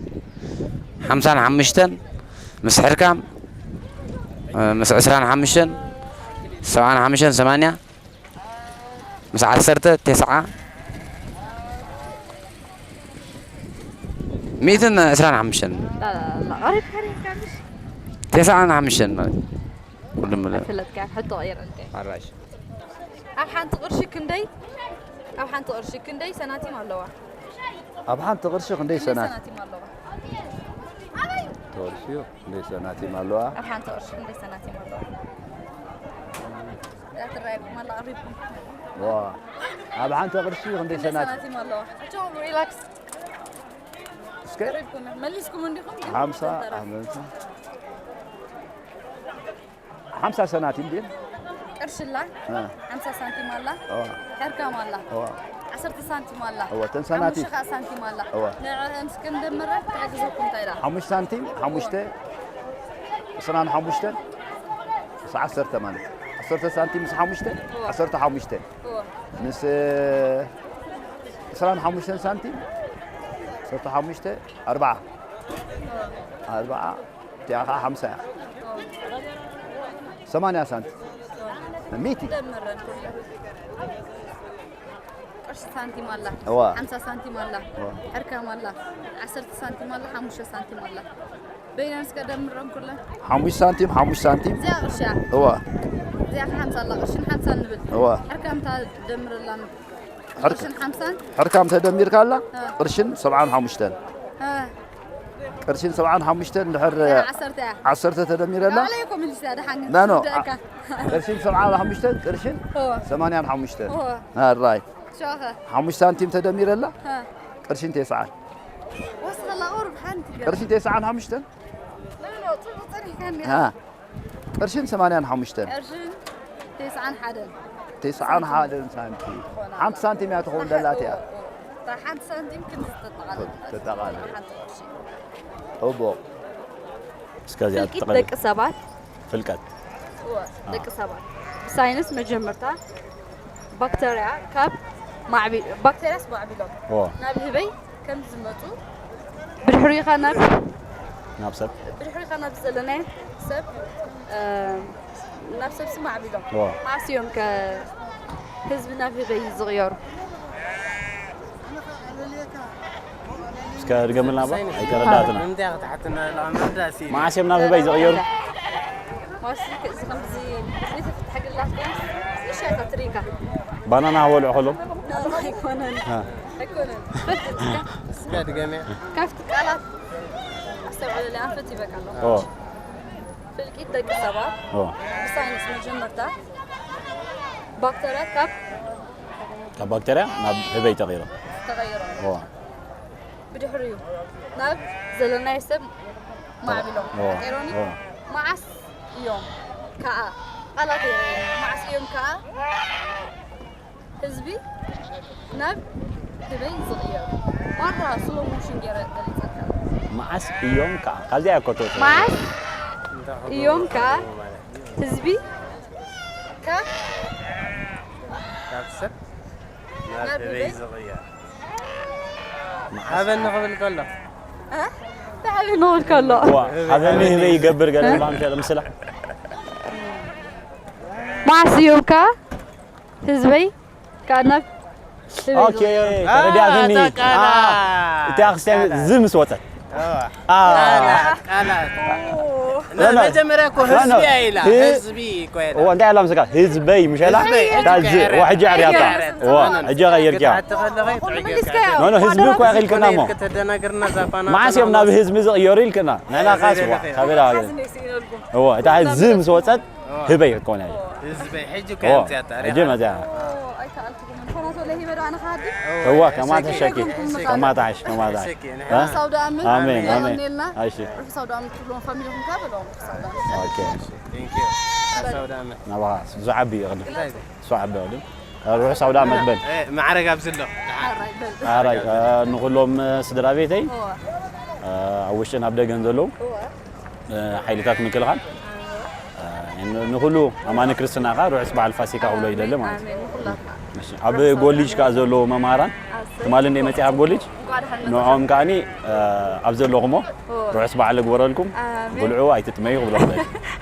ሓምሳን ሓሙሽተን ምስ ሕርካም፣ እ፣ ምስ ዕስራን ሓሙሽተን፣ ሰብዓን ሓሙሽተን፣ ሰማንያ፣ ምስ ዓሰርተ፣ ተስዓ፣ ሚእትን ዕስራን ሓሙሽተን፣ ላ፣ ላ፣ ላ፣ ቀሪብ፣ ቀሪብ፣ ቀሪብ። ተስዓን ሓሙሽተን ማለት እዩ። ኩሉ ምለ ፈለጥካ፣ ሕቶ ቀይረልካ። ሓራሽ። ኣብ ሓንቲ ቅርሺ ክንደይ፣ ኣብ ሓንቲ ቅርሺ ክንደይ ሰናቲም ኣለዋ? ኣብ ሓንቲ ቅርሺ ክንደይ ክንደይ ሰናት ሰናቲም ኣለዋ? ቅርሺ ክንደይ ሰናቲም ኣለዋ? ኣብ ሓንቲ ቅርሺ ክንደይ ሰናቲም ኣለዋ? እዛ ትረኣየኩም ኣላ፣ ቀሪብኩም። ዋ፣ ኣብ ሓንቲ ቅርሺ ክንደይ ክንደይ ሰናት ሰናቲም ኣለዋ? ሕቶ ሪላክስ። እስከ ቀሪብኩም። መሊስኩም እንዲኹም ግን ሓምሳ ተራ። ሓምሳ ሓምሳ ሰናቲም ድየን? ቅርሽላ እ። ሓምሳ ሳንቲም ኣላ። እዋ። ሕርካም ኣላ። እዋ። ዓሰርተ ሳንቲም ኣላ። እዋ፣ እተን ሰናቲም። ሓሙሽተ ከዓ ሳንቲም ኣላ። እዋ። ንዕአን እስከ እንደምረን ክሕግዘኩም እንታይ ኢላ? ሓሙሽተ ሳንቲም ሓሙሽተ፣ ዕስራን ሓሙሽተን ምስ ዓሰርተ ማለት እዩ። ዓሰርተ ሳንቲም ምስ ሓሙሽተ፣ እዋ። ዓሰርተ ሓሙሽተ። እዋ። ምስ ዕስራን ሓሙሽተን ሳንቲም፣ ዓሰርተ ሓሙሽተ፣ ኣርብዓ። ኣርብዓ፣ እቲኣ ከዓ ሓምሳ እያ። ሰማንያ ሳንቲም። ሚእቲ። ደምረን ኩለን። ቅርሺ ሳንቲም ኣላ። እዋ። ሓምሳ ሳንቲም ኣላ። እዋ። ሕርካም ኣላ። ዓሰርተ ሳንቲም ኣላ። ሓሙሽተ ሳንቲም ኣላ። በይነን እስከ ደምረን ኩለን። ሓሙሽተ ሳንቲም፣ ሓሙሽተ ሳንቲም። እዚኣ ቅርሺ እያ። እዋ። እዚኣ ከዓ ሓምሳ ኣላ። ቅርሽን ሓምሳን ንብል። እዋ። ሕርካም እታ ደምረላ ንብል። ሕርክ- ቅርሽን ሓምሳን። ሕርካም ተደሚርካ ኣላ? እ። ቅርሽን ሰብዓን ሓሙሽተን። እ። ቅርሽን ሰብዓን ሓሙሽተን እንድሕር እዚኣ ዓሰርተ እያ። ዓሰርተ ተደሚረ ኣላ? ባዕለይ እኮ መሊሰያ፣ ደሓን ግን ና፣ ኖ፣ ትውደአካ። ቅርሽን ሰብዓን ሓሙሽተን፣ ቅርሽን እዎ። ሰማንያን ሓሙሽተን። እዎ። ኣራይ። ሸኸ። ሓሙሽተ ሳንቲም ተደሚረ ኣላ? እ። ቅርሽን ተስዓን። ወስኸላ ቁሩብ ሓንቲ ገለ። ቅርሽን ተስዓን ሓሙሽተን? ኖ፣ ኖ፣ ጽቡቕ ጸኒሕካኒ። እ። ቅርሽን ሰማንያን ሓሙሽተን። ቅርሽን ተስዓን ሓደን። ተስዓን ሓደን ሳንቲም። ሓንቲ ሳንቲም እያ ትኸውን ደላ እቲኣ። እታ ሓንቲ ሳንቲም ክንዲ ተጠቓልል። ተጠቓልል። ሓንቲ ቅርሺ። ጽቡቕ። እስከዚኣ ፍልቂት ትጠቕል- ደቂ ሰባት። ፍልቀት እወ፣ ደቂ ሰባት። ብሳይንስ መጀመርታ ባክተርያ ካብ ማዕቢ-፣ ባክተርያስ ማዕቢሎም ኦ ናብ ህበይ ከም ዝመፁ ብድሕሪኻ ናብ ናብ ሰብ ብድሕሪኻ ናብ ዘለናዮ ሰብ እ፣ ናብ ሰብሲ ማዕቢሎም ኦ መዓስ እዮም ከ ህዝቢ ናብ ህበይ ዝቕየሩ? እስከ ድገምልና እባ ኣይተረዳእትና ንምንታይ ክትሓትና ኣለዋ መርዳእሲ መዓስ እዮም ናብ ህበይ ዝቕየሩ ማሲ እዚ ከምዚ ዘይተፍትሐ ግላት ኮይና ንእሽቶ እያ ትርኢካ። ባናና ክበልዑ ከለዉ ኣይኮነን እ። ኣይኮነን። በትትካ እስከ ድገምያ ካብቲ ቃላት ኣስተውዕለለይ ኣንፈት ይበቃ ኣሎ። ኦ ፍልቂት ደቂ ሰባት ኦ ብሳይንስ መጀመርታ ባክተርያ ካብ ካብ ባክተርያ ናብ ህበይ ተቐይሮም ተቐይሮም ኦ ብድሕሪኡ ናብ ዘለናዮ ሰብ ማዕቢሎም ኦ ቀይሮኒ ኦ መዓስ እዮም ከዓ ቃላት እዮም መዓስ እዮም ከዓ ህዝቢ ናብ ህበይ ዝቕየሩ ማራ ስሎ ሞሽን ገይረ ገሊፀልካ መዓስ እዮም ከዓ ካብዚኣ እኮ ትወፅእ መዓስ እዮም ከዓ ህዝቢ ካብ ካብ ሰብ ናብ ናብ ህበይ ህበይ ዝቕየር ሓበኒ ክብል ከሎ ተሓበ ንብል ከሎ ዋ ሓበኒ ህበይ ይገብር ገለ ማምሻ ምስላ መዓስ እዮም ከዓ ህዝበይ ከዓ ናብ ህበይ ኦኬ ተረዲኣትኒ ተቃላ እቲኣ ክስታይ ዝምስ ወፀት ቃላት ኖ፣ ኖ። መጀመርያ እኮ ኖ፣ ኖ። ህዝቢ እያ ኢላ ህ- ህዝቢ እኮ ኢላ እዎ እንታይ ኢላ ምስካ ህዝበይ ምሸላ ህዝበይ፣ ታዚ ሕጂ ቀየረ። ወሕጂ ዕርያታ ቀየረ። እዎ ሕጂ ቀይርኪያ ክትሓቲ ከለኺ እሞ ትዕግርኪ መሊስካዮ። ኖ ኖ ህዝቢ እኮ ያኺልክና እሞ ከተደናግርና ዛባና መዓስ እዮም ናብ ህዝቢ ዝቕየሩ ኢልክና ንሕና ካስ ዋ ካበላ እዎ እታ ህዝቢ ምስ ወፀት ህበይ ክትኮን እያ። ህዝበይ ሕጂ እኮ እዎ፣ እያ እዚኣ ሕጂ መዚኣ። ኣይከኣልኩኹምን። ፈናቶ ለሂበ ዶ ኣነ ክሃዲ? እዋ፣ ከማታ ሸኪ፣ ከማታ ዓሽ፣ ከማታ ዓሽ። ሸኪ፣ እ? ሳውዲ ኣመት ኣሜን፣ ኣሜን። የቐንየልና። እሺ። ርሑስ ኣውደ ኣመት ትብልዎም ፋሚሊኹም ከ በልዎም። ርሑስ ኣውደ ኣመት። ኦኬ። Thank you። ርሑስ ኣውደ ኣመት። ናባኻ ዝዓቢ ይቕድም። ርሑስ ኣውደ ኣመት በል። እ፣ ማዕረግ ኣብዚ ኣሎ። ሓራይ በል። ኣራይ እ፣ ንኹሎም እ፣ ስድራ ቤተይ እወ፣ እ፣ ኣብ ውሽጥን ኣብ ደገን ዘለዉ እወ። እ፣ ሓይልታት ምክልኻል እ፣ ን- ንኹሉ ኣማኒ ክርስትና ከዓ ርሑስ በዓል ፋሲካ ክብሎ ይደሊ ማለት እዩ። ኣሜን ንኹላትና። እሺ፣ ኣብ ጎሊጅ ከዓ ዘለዉ መምሃራን ትማሊ እንደ መፅኣ ኣብ ጎሊጅ እንኳዕ ደሓን ንዕኦም ከዓኒ እ፣ ኣብ ዘለኹሞ ርሑስ በዓል ግበረልኩም ኣሜን። ብልዑ ኣይትጥመዩ ክብሎ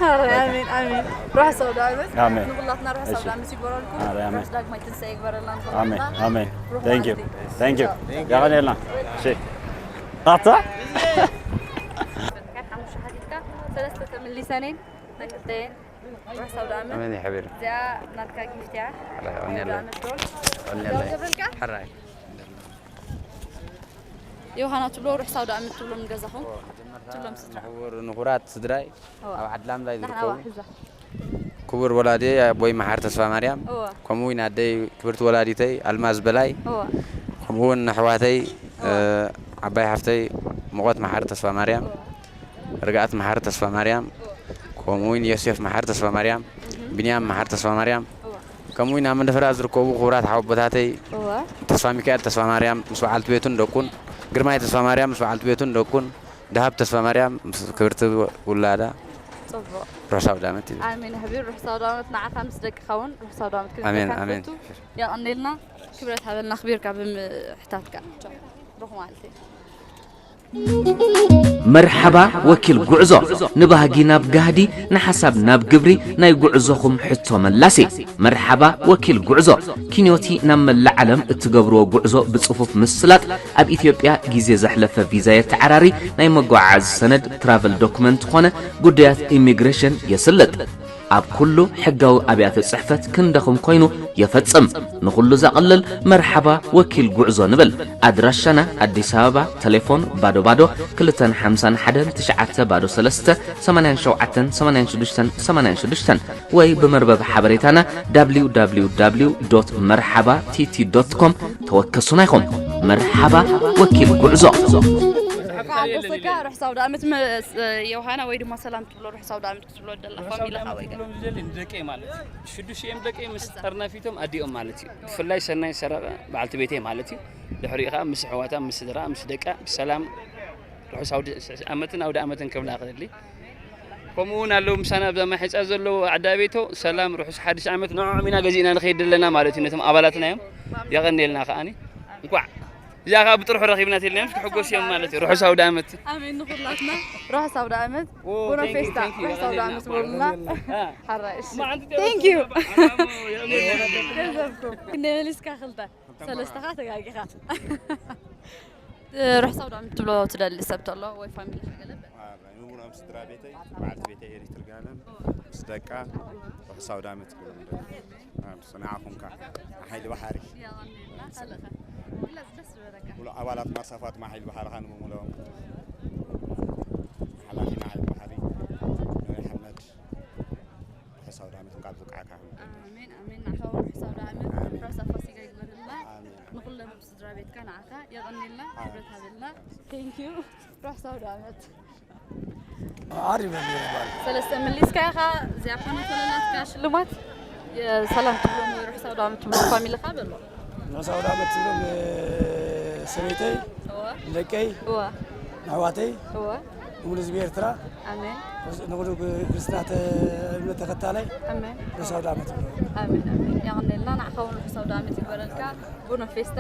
ኣረ ኣሜን ኣሜን። ርሑስ ኣውደ ኣመት ኣሜን። ንኹላትና ርሑስ እሺ። ኣውደ ኣመት ይግበረልኩም። ኣረ ኣሜን። ርሑስ ዳግማይ ትንሳኤ ይግበረልና ኣሜን ንኹላትና። ኣሜን። ርሑስ Thank you በዓል። Thank you። ያቀኔልና እሺ። ኣታ ሓሙሽተ ሓቲትካ ሰለስተ ተመሊሰን እየን። ተክልተየን ርሑስ ኣውደ ኣመት። ኣሜን ይሕብር እዚኣ ናትካ ጊፍት እያ። ቀኔለ ኣውደ ኣመት ዶ? ቀኔለ ገብርልካ? ሕራይ ዮሃና ትብሎ ርሑስ ኣውደ ኣመት ትብሎም ንገዛኹም ትብሎም ስድራ። ክቡር ንኹራት ስድራይ እዋ። ኣብ ዓድላም ላይ ንሕና ዝርከቡ ዋ ሕዛ። ክቡር ወላዲ ኣቦይ መሓር ተስፋ ማርያም እዋ። ከምኡ እውን ኣደይ ክብርቲ ወላዲተይ ኣልማዝ በላይ እዋ። ከምኡ እውን ኣሕዋተይ እ፣ ዓባይ ሓፍተይ ሙቐት መሓር ተስፋ ማርያም ርግኣት መሓር ተስፋ ማርያም ከምኡ እውን ዮሴፍ መሓር ተስፋ ማርያም ቢንያም መሓር ተስፋ ማርያም ከምኡ እውን ኣብ መንደፈራ ዝርከቡ ክቡራት ሓወቦታተይ እዋ። ተስፋ ሚካኤል ተስፋ ማርያም ምስ በዓልቲ ቤቱን ደቁን ግርማይ ተስፋ ማርያም ምስ በዓልቲ ቤቱን ደቁን ደሃብ ተስፋ ማርያም ምስ ክብርቲ ውላዳ ጽቡቕ። ርሑስ ኣውደ ኣመት ይብል ኣሜን። ሕቢር ርሑስ ኣውደ ኣመት ንዓኻ ምስ ደቅኻ እውን ርሑስ ኣውደ ኣመት ኣሜን ክንብለካ ኣሜን ንፈቱ። የቐንየልና። ክብረት ሃበልና ኣኽቢርካ ብምሕታትካ። ቻው። ብሩኽ መዓልቲ። መርሓባ ወኪል ጉዕዞ፣ ንባህጊ ናብ ጋህዲ፣ ንሓሳብ ናብ ግብሪ፣ ናይ ጉዕዞኹም ሕቶ መላሲ። መርሓባ ወኪል ጉዕዞ፣ ኪንዮቲ ናብ መላእ ዓለም እትገብርዎ ጉዕዞ ብጽፉፍ ምስላጥ፣ ኣብ ኢትዮጵያ ግዜ ዘሕለፈ ቪዛ የተዓራሪ፣ ናይ መጓዓዓዚ ሰነድ ትራቨል ዶክመንት ኾነ ጉዳያት ኢሚግሬሽን የስልጥ። ኣብ ኩሉ ሕጋዊ ኣብያተ ጽሕፈት ክንደኹም ኮይኑ የፈጽም። ንኹሉ ዘቕልል መርሓባ ወኪል ጉዕዞ ንብል። ኣድራሻና ኣዲስ ኣበባ፣ ተሌፎን ባዶ ባዶ ክልተን ሓምሳን ሓደን ትሽዓተ ባዶ ሰለስተ ሰማንያን ሸውዓተን ሰማንያን ሽዱሽተን ሰማንያን ሽዱሽተን ወይ ብመርበብ ሓበሬታና www መርሓባ ቲቲ ዶት ኮም ተወከሱና ኢኹም። መርሓባ ወኪል ጉዕዞ። ብሓጎሰካ ርሑስ ኣውደ ኣመት ምስ ዮሃና ወይ ድማ ሰላም ትብሎ ርሑስ ኣውደ ኣመት ክትብሎ ደላ ፋሚሊ ሓወይ ገለ ትብሎም ዝደሊ ንደቀይ ማለት እዩ። ሽዱሽቲኦም ደቀይ ምስ ጠርነፊቶም ኣዲኦም ማለት እዩ። ብፍላይ ሰናይ ሰረቐ በዓልቲ ቤተይ ማለት እዩ። ድሕሪኡ ከዓ ምስ ኣሕዋታ ምስ ስድራ ምስ ደቃ ብሰላም ርሑስ ኣውደ ኣመትን ኣውደ ኣመትን ክብላ ክደሊ። ከምኡ እውን ኣለዉ ምሳና ኣብዛ ማሒፃ ዘለዉ ዓዲ ኣቤቶ ሰላም ርሑስ ሓድሽ ዓመት ንዕኦም ኢና ገዚእና ንኸይድ ዘለና ማለት እዩ። ነቶም ኣባላትና እዮም። የቐንየልና ከዓኒ እንኳዕ እዚኣ ከዓ ብጥርሑ ረኺብና ተልና እዮም ክትሕጎስ እዮም ማለት እዩ። ርሑስ ኣውደ ኣመት። ኣሜን ንኹላትና ርሑስ ኣውደ ኣመት። ቡኖ ፌስታ ርሑስ ኣውደ ኣመት በሉና። ሓራይ እሺ። መዓንቲ Thank you። ገንዘብኩም። ክንደይ መሊስካ ክልተ ሰለስተ ኻ ተጋጊኻ። ርሑስ ኣውደ ኣመት ትብሎ ትደሊ ሰብ ተሎ ወይ ፋሚሊ ገለ ምሙሉኦም ስድራ ቤተይ በዓልቲ ቤተይ ኤሪትርጋለም ምስ ደቃ ርሑስ ኣውደ ኣመት ክብሎም ደሊ ንዓኹም ከ ሓይሊ ባሕሪ የቐንየልና። ካለኸ ግለጽ ደስ ዝበለካ። ሙሉ ኣባላት ማርሳፋት ማሓይል ባሕሪ ኻን ምሙሎም ሓላፊ ማሓይል ባሕሪ ኑሪ ሓመድ ርሑስ ኣውደ ኣመት እንኳዕ ብቃዕካ ኣሜን ኣሜን። ንዓኻ እውን ርሑስ ኣውደ ኣመት ርሑስ ፋሲካ ይግበረልና። ንኹሎም ስድራ ቤትካ ንዓኻ የቐንየልና። ክብረት ሃበልና። Thank you። ርሑስ ኣውደ ኣመት። ዓሪ በል ይባል ሰለስተ መሊስካ ኢኻ። እዚኣ ኮነ ተለናትካ ሽልማት የሰላም ትብሎ ርሑስ ኣውደ ኣመት ትብሎ ፋሚሊኻ በሎ። ርሑስ ኣውደ ኣመት ትብሎ ሰበይተይ እወ ደቀይ እወ ኣሕዋተይ እወ ንሙሉ ህዝቢ ኤርትራ ኣሜን ንሙሉ ክርስትና እምነት ተኸታላይ ኣሜን ርሑስ ኣውደ ኣመት ይብሎ ኣሜን ኣሜን። የቐንየልና። ንዓኻ እውን ርሑስ ኣውደ ኣመት ይግበረልካ። ቡኖ ፌስታ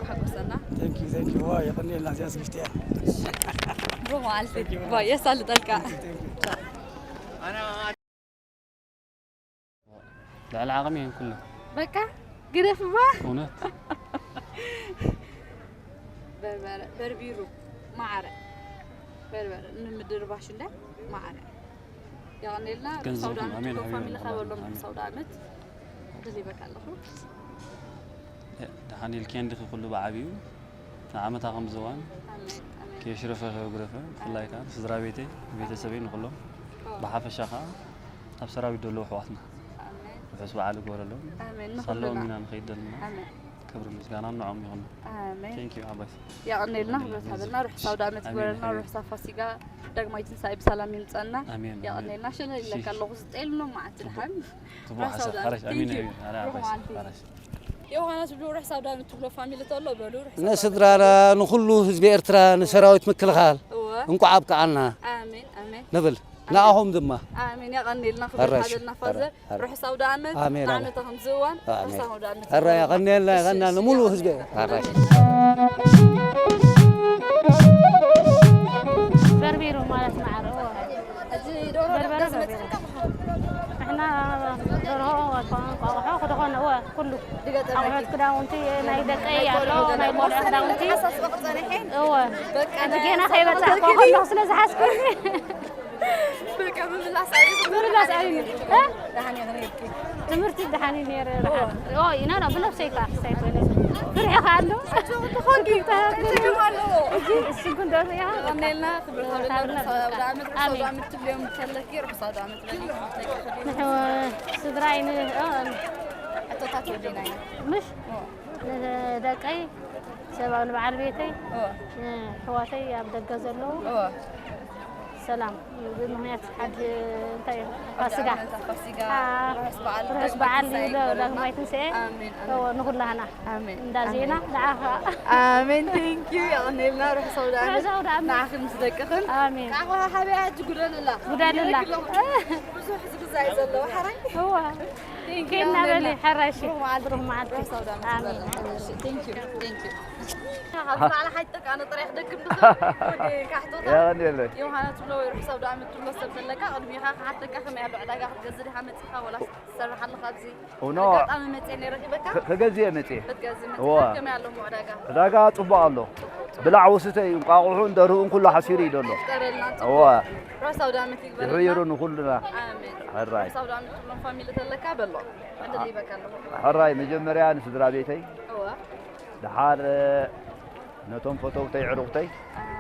ሓጎሰና። Thank you thank you ዋ የቐንየልና እዚኣ ስግሽቲ እያ ብሩኽ መዓልቲ። ዋ የሳልጠልካ። ልዕሊ ዓቕሚ እየን ኩለን በቃ ግደፍባ። እውነት በርበረ በርቢሩ ማዕረ በርበረ ንምድርባሽ እንዳ ማዕረ የቐንየልና። ገንዘብኩም ርሑስ ኣውደ ኣመት ኣሜን ትብሎ ሓቢሩ ፋሚሊኻ ይቕበል። በሎም። ኣሜን። ርሑስ ኣውደ ኣመት ደሊበካ ኣለኹ። ደሓን ኢልክየን ዲኺ ኩሉ ብዓብዩ ንዓመታ ከም ዝዋን ኣሜን ኣሜን። ከየሽረፈ ከየጉረፈ ብፍላይ ከዓ ስድራ ቤተይ ቤተሰበይ ንኩሎም ኦ፣ ብሓፈሻ ከዓ ኣብ ሰራዊት ዘለዉ ኣሕዋትና ኣሜን ርሑስ በዓል ይግበረሎም። ኣሜን ንሳለዎም ንኹልና ኢና ንኸይድ ዘለና። ኣሜን ክብሪ ምስጋና ንዖም ይኹን። ኣሜን ቴንክ ዩ ዓባይ። ያቐኔልና ክብረት ሃበልና ርሑስ ኣውደ ዓመት ኣሜን፣ ይግበረልና ኣሜን። ርሑስ ፋሲጋ ዳግማዊት ትንሳኤ ብሳላም ይምፀና ኣሜን፣ ኣሜን። ያቐኔልና ሸለል ኢለካ ኣለኹ ዝጠየሉ ሎማዓንቲ ድሓን ጽቡቕ ሓሳብ ሓራሽ ኣሜን ኣሜን ሓራሽ ሓራሽ። ዮሃና ትብሉ ርሑስ ኣውደ ዓመት ትብሎ ፋሚሊ ተሎ በሉ ርሑስ ኣውደ ዓመት ንስድራና ንኹሉ ህዝቢ ኤርትራ ንሰራዊት ምክልኻል እወ እንቋዕ ኣብቅዓና ኣሜን ኣሜን ንብል። ንኣኹም ድማ ኣሜን ያቐኔልና ክብረት ኣራሽ፣ ሃበልና ፋዘር ኣራ- ርሑስ ኣውደ ዓመት ኣሜን፣ ኣሜን። ዓመትኹም ዝዋን ኣሜን። ርሑስ ኣውደ ዓመት ኣራ ይግበረልና። ያቐኔልና እሺ፣ ያቐና እሺ፣ ንሙሉ ያቐኔልና። ህዝቢ ኣራሽ። በርቢሩ ማለት ማዕረ እወ ሕጂ ደርሆ በርበረ ደብዳብ በርቢሩ ዝመጽእ ንሕና ደርሆ እንቋቑሖ ክደኾነ እወ ኩሉ ድገጠመኪ ኣሕዋት ክዳውንቲ ናይ ደቀይ ኣሎ ናይ ቆልዑ ክዳውንቲ ሓሳስበ ክጸንሐ እወ በቃ ሕጂ ጌና ከይበጻሕኩ ከለኹ ስለ ዝሓዝኩኒ በቃ ምምላስ ኣዩ ምምላስ ኣዩ ደሓን እየ ክርእየኪ ትምህርቲ ደሓን እዩ ነይረ ደሓን ኦ ኢና ና ብነብሰይ ከዓ ክሳይ ኮይነ ፍርሒ ከዓ ኣሎ ትኾንኪ ትሕትም ኣለዎ ሕጂ እሱ ግን ደርሆ ኢኻ ቀኔልና ክብርታብላ ታብላ ርሑስ ኣውደ ዓመት ርሑስ ኣውደ ኣሜን ዓመት ትብልዮም ተለኪ ርሑስ ኣውደ ዓመት በሊ ንሕ- ስድራይ ን ኦ፣ ሕቶታት ወዲና ኢና ምሽ ንደቀይ ሰብ ኣብ ንበዓል ቤተይ ኦ ንሕዋተይ ኣብ ደገ ዘለዉ ኦ ሰላም ብምክንያት ሓድ እንታይ እዩ ፋሲጋ ፋሲጋ አ፣ ርሑስ በዓል ርሑስ በዓል ይብሎ ዳግማይ ትንስኤ ኣሜን እዎ ንኹላህና ኣሜን እንዳ ዜና ንዓኻ ኣሜን ቴንክ ዩ ያቐኔልና ርሑስ ኣውደ ዓመት ርሑስ ኣውደ ዓመት ንዓኺ ምስ ደቅኽን ኣሜን ዓቕባ ሓበያ ሕጂ ጉደልላ ጉዳልላ ብዙሕ ዝግዛእ እዩ ዘለዎ ሓራይ እዋ ቴንክ ዩ ኬድና በሊ ያቐኔልና ሓራሽ ብሩኽ መዓልቲ ብሩኽ መዓልቲ ርሑስ ኣውደ ዓመት ኣሜን ይግበረልና። እሺ ቴንክ ዩ ቴንክ ዩ ካብ በዓል ሓይጠቅ ኣነ ጥራይ ክደክም ድኻ ወዲ ካሕቶታ የቐንየለይ። ዮሃና ትብሎ ወይ ርሑስ ኣውደ ዓመት ትብሎ ሰብ ዘለካ ቅድሚኻ ክሓተካ ከመይ ኣሎ ዕዳጋ ክትገዝእ ዲኻ መፂኻ ወላ ትሰርሕ ኣለኻ ኣብዚ እውኖ። ኣጋጣሚ መፅየ ነይረ ሂበካ ከ- ከገዝእ እየ መፅየ። ክትገዝእ እወ። መፂኻ ከመይ ኣሎ ዕዳጋ ዕዳጋ ፅቡቕ ኣሎ። ብላዕ ውስተይ እንቋቑሑን ደርሁን ኩሉ ሓሲሩ እዩ ዘሎ። ጠረልና እወ። ርሑስ ኣውደ ዓመት ይግበረልና ድሕሪሩ ንኹልና ኣሜን ሕራይ። ርሑስ ኣውደ ዓመት ትብሎም ፋሚሊ ተለካ በሎ ዕድል ሂበካ ኣለኹ ሕራይ መጀመርያ ንስድራ ቤተይ እወ ድሓር ነቶም ፈተውተይ ዕሩቕተይ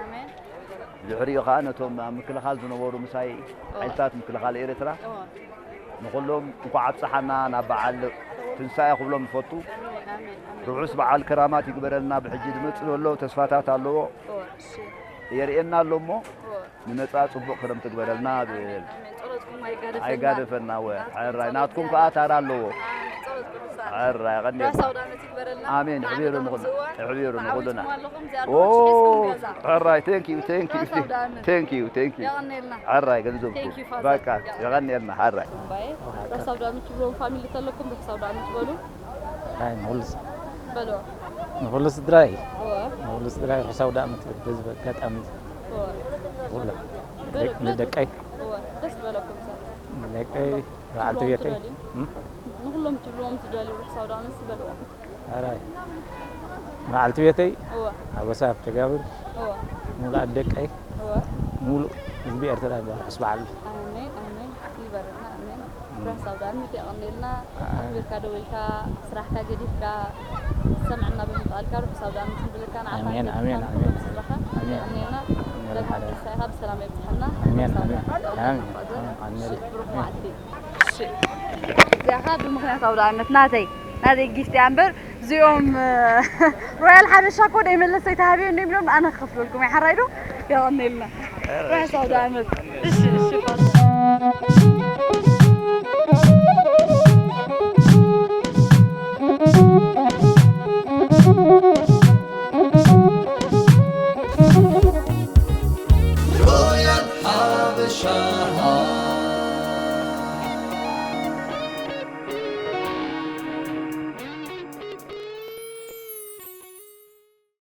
ኣሜን ድሕሪኡ ከዓ ነቶም ኣብ ምክልኻል ዝነበሩ ምሳይ ሓይልታት ምክልኻል ኤርትራ እወ ንኹሎም እንኳዕ ኣብፀሓና ናብ በዓል ትንሳኤ ክብሎም ዝፈቱ ኣሜን ኣሜን ኣሜን ርሑስ በዓል ከራማት ይግበረልና ብሕጂ ዝመፅእ ዘሎ ተስፋታት ኣለዎ እወ እሺ የርእየና ኣሎ እሞ እወ ንመፃ ፅቡቕ ክረምቲ ግበረልና ብል ኣሜን ጸሎትኩም ኣይጋደፈና ኣይጋደፈና ወ ሕራይ ናትኩም ከዓ ታራ ኣለዎ ኣሜን ጸሎትኩም ይሳዕ ሕራይ ቀንዲ ራስ ኣውደ ዓመት ይግበረልና ኣሜን። ኣሕቢሩ ንኹሉ። ኣሕቢሩ ንኹሉና። ኣለኹም እዚኣ ኦ ዶች ዲስኩም ገዛ ሕራይ ቴንክ ዩ ቴንክ ዩ ራስ ኣውደ ዓመት ቴንክ ዩ ቴንክ ዩ ያቐኔልና ሕራይ ገንዘብ Thank you, Father. በቃ የቐንየልና ሕራይ ባይ ራስ ኣውደ ዓመት ትብሎም ፋሚሊ ተለኩም ራስ ኣውደ ዓመት በሉ ኣይ ንኹሉ ስ- በልዎ ንኹሉ ስድራይ እወ ንኹሉ ስድራይ ርሑስ ኣውደ ዓመት በዚ ኣጋጣሚ እወ ኩሉ በሉ ንደቀይ እወ ደስ ዝበለኩም ሰብ ንደቀይ በዓልቲ ቤተይ እም? ንኹሎም ትብልዎም ትደልዩ ርሑስ ኣውደ ዓመት በልዎም ኣራይ በዓልቲ ቤተይ እወ ኣበሳ ኣብተጋብር እወ ሙሉኣት ደቀይ እወ ሙሉእ ህዝቢ ኤርትራ ርሑስ በዓል ኣሜን ኣሜን ይበረና ኣሜን ርሑስ ኣውደ ዓመት የቐኔልና ኣክቢርካ ደው ኢልካ ስራሕካ ገዲፍካ ሰምዕና ብምቃልካ ርሑስ ኣውደ ዓመት ንብለካ ንዓኻ ኣሜን፣ ገዲፍካ ኣሜን፣ ንኩሎም ኣሜን። ስድራኻ ኣሜን። የቐኔልና ኣሜን። ለማት ተስፋይኻ ብሰላም የብፅሐና ኣሜን፣ ርሑስ ኣውደ ኣሜን። ዓመት ኣሜን። የቐኔልና ኣሜን። ብሩኽ መዓልቲ እዚኣኻ ብምኽንያት ኣውደ ዓመት ናተይ ናተይ ጊፍት እያ እምበር እዚኦም ሮያል ሓበሻ እኮ ደይመለሰ ኣይተሃብዮ እንዲም ኢሎም ኣነ ክኸፍለልኩም እየ ሓራይ ዶ የቐኔልና ርሑስ ኣውደ ዓመት እሺ እሺ ፋስ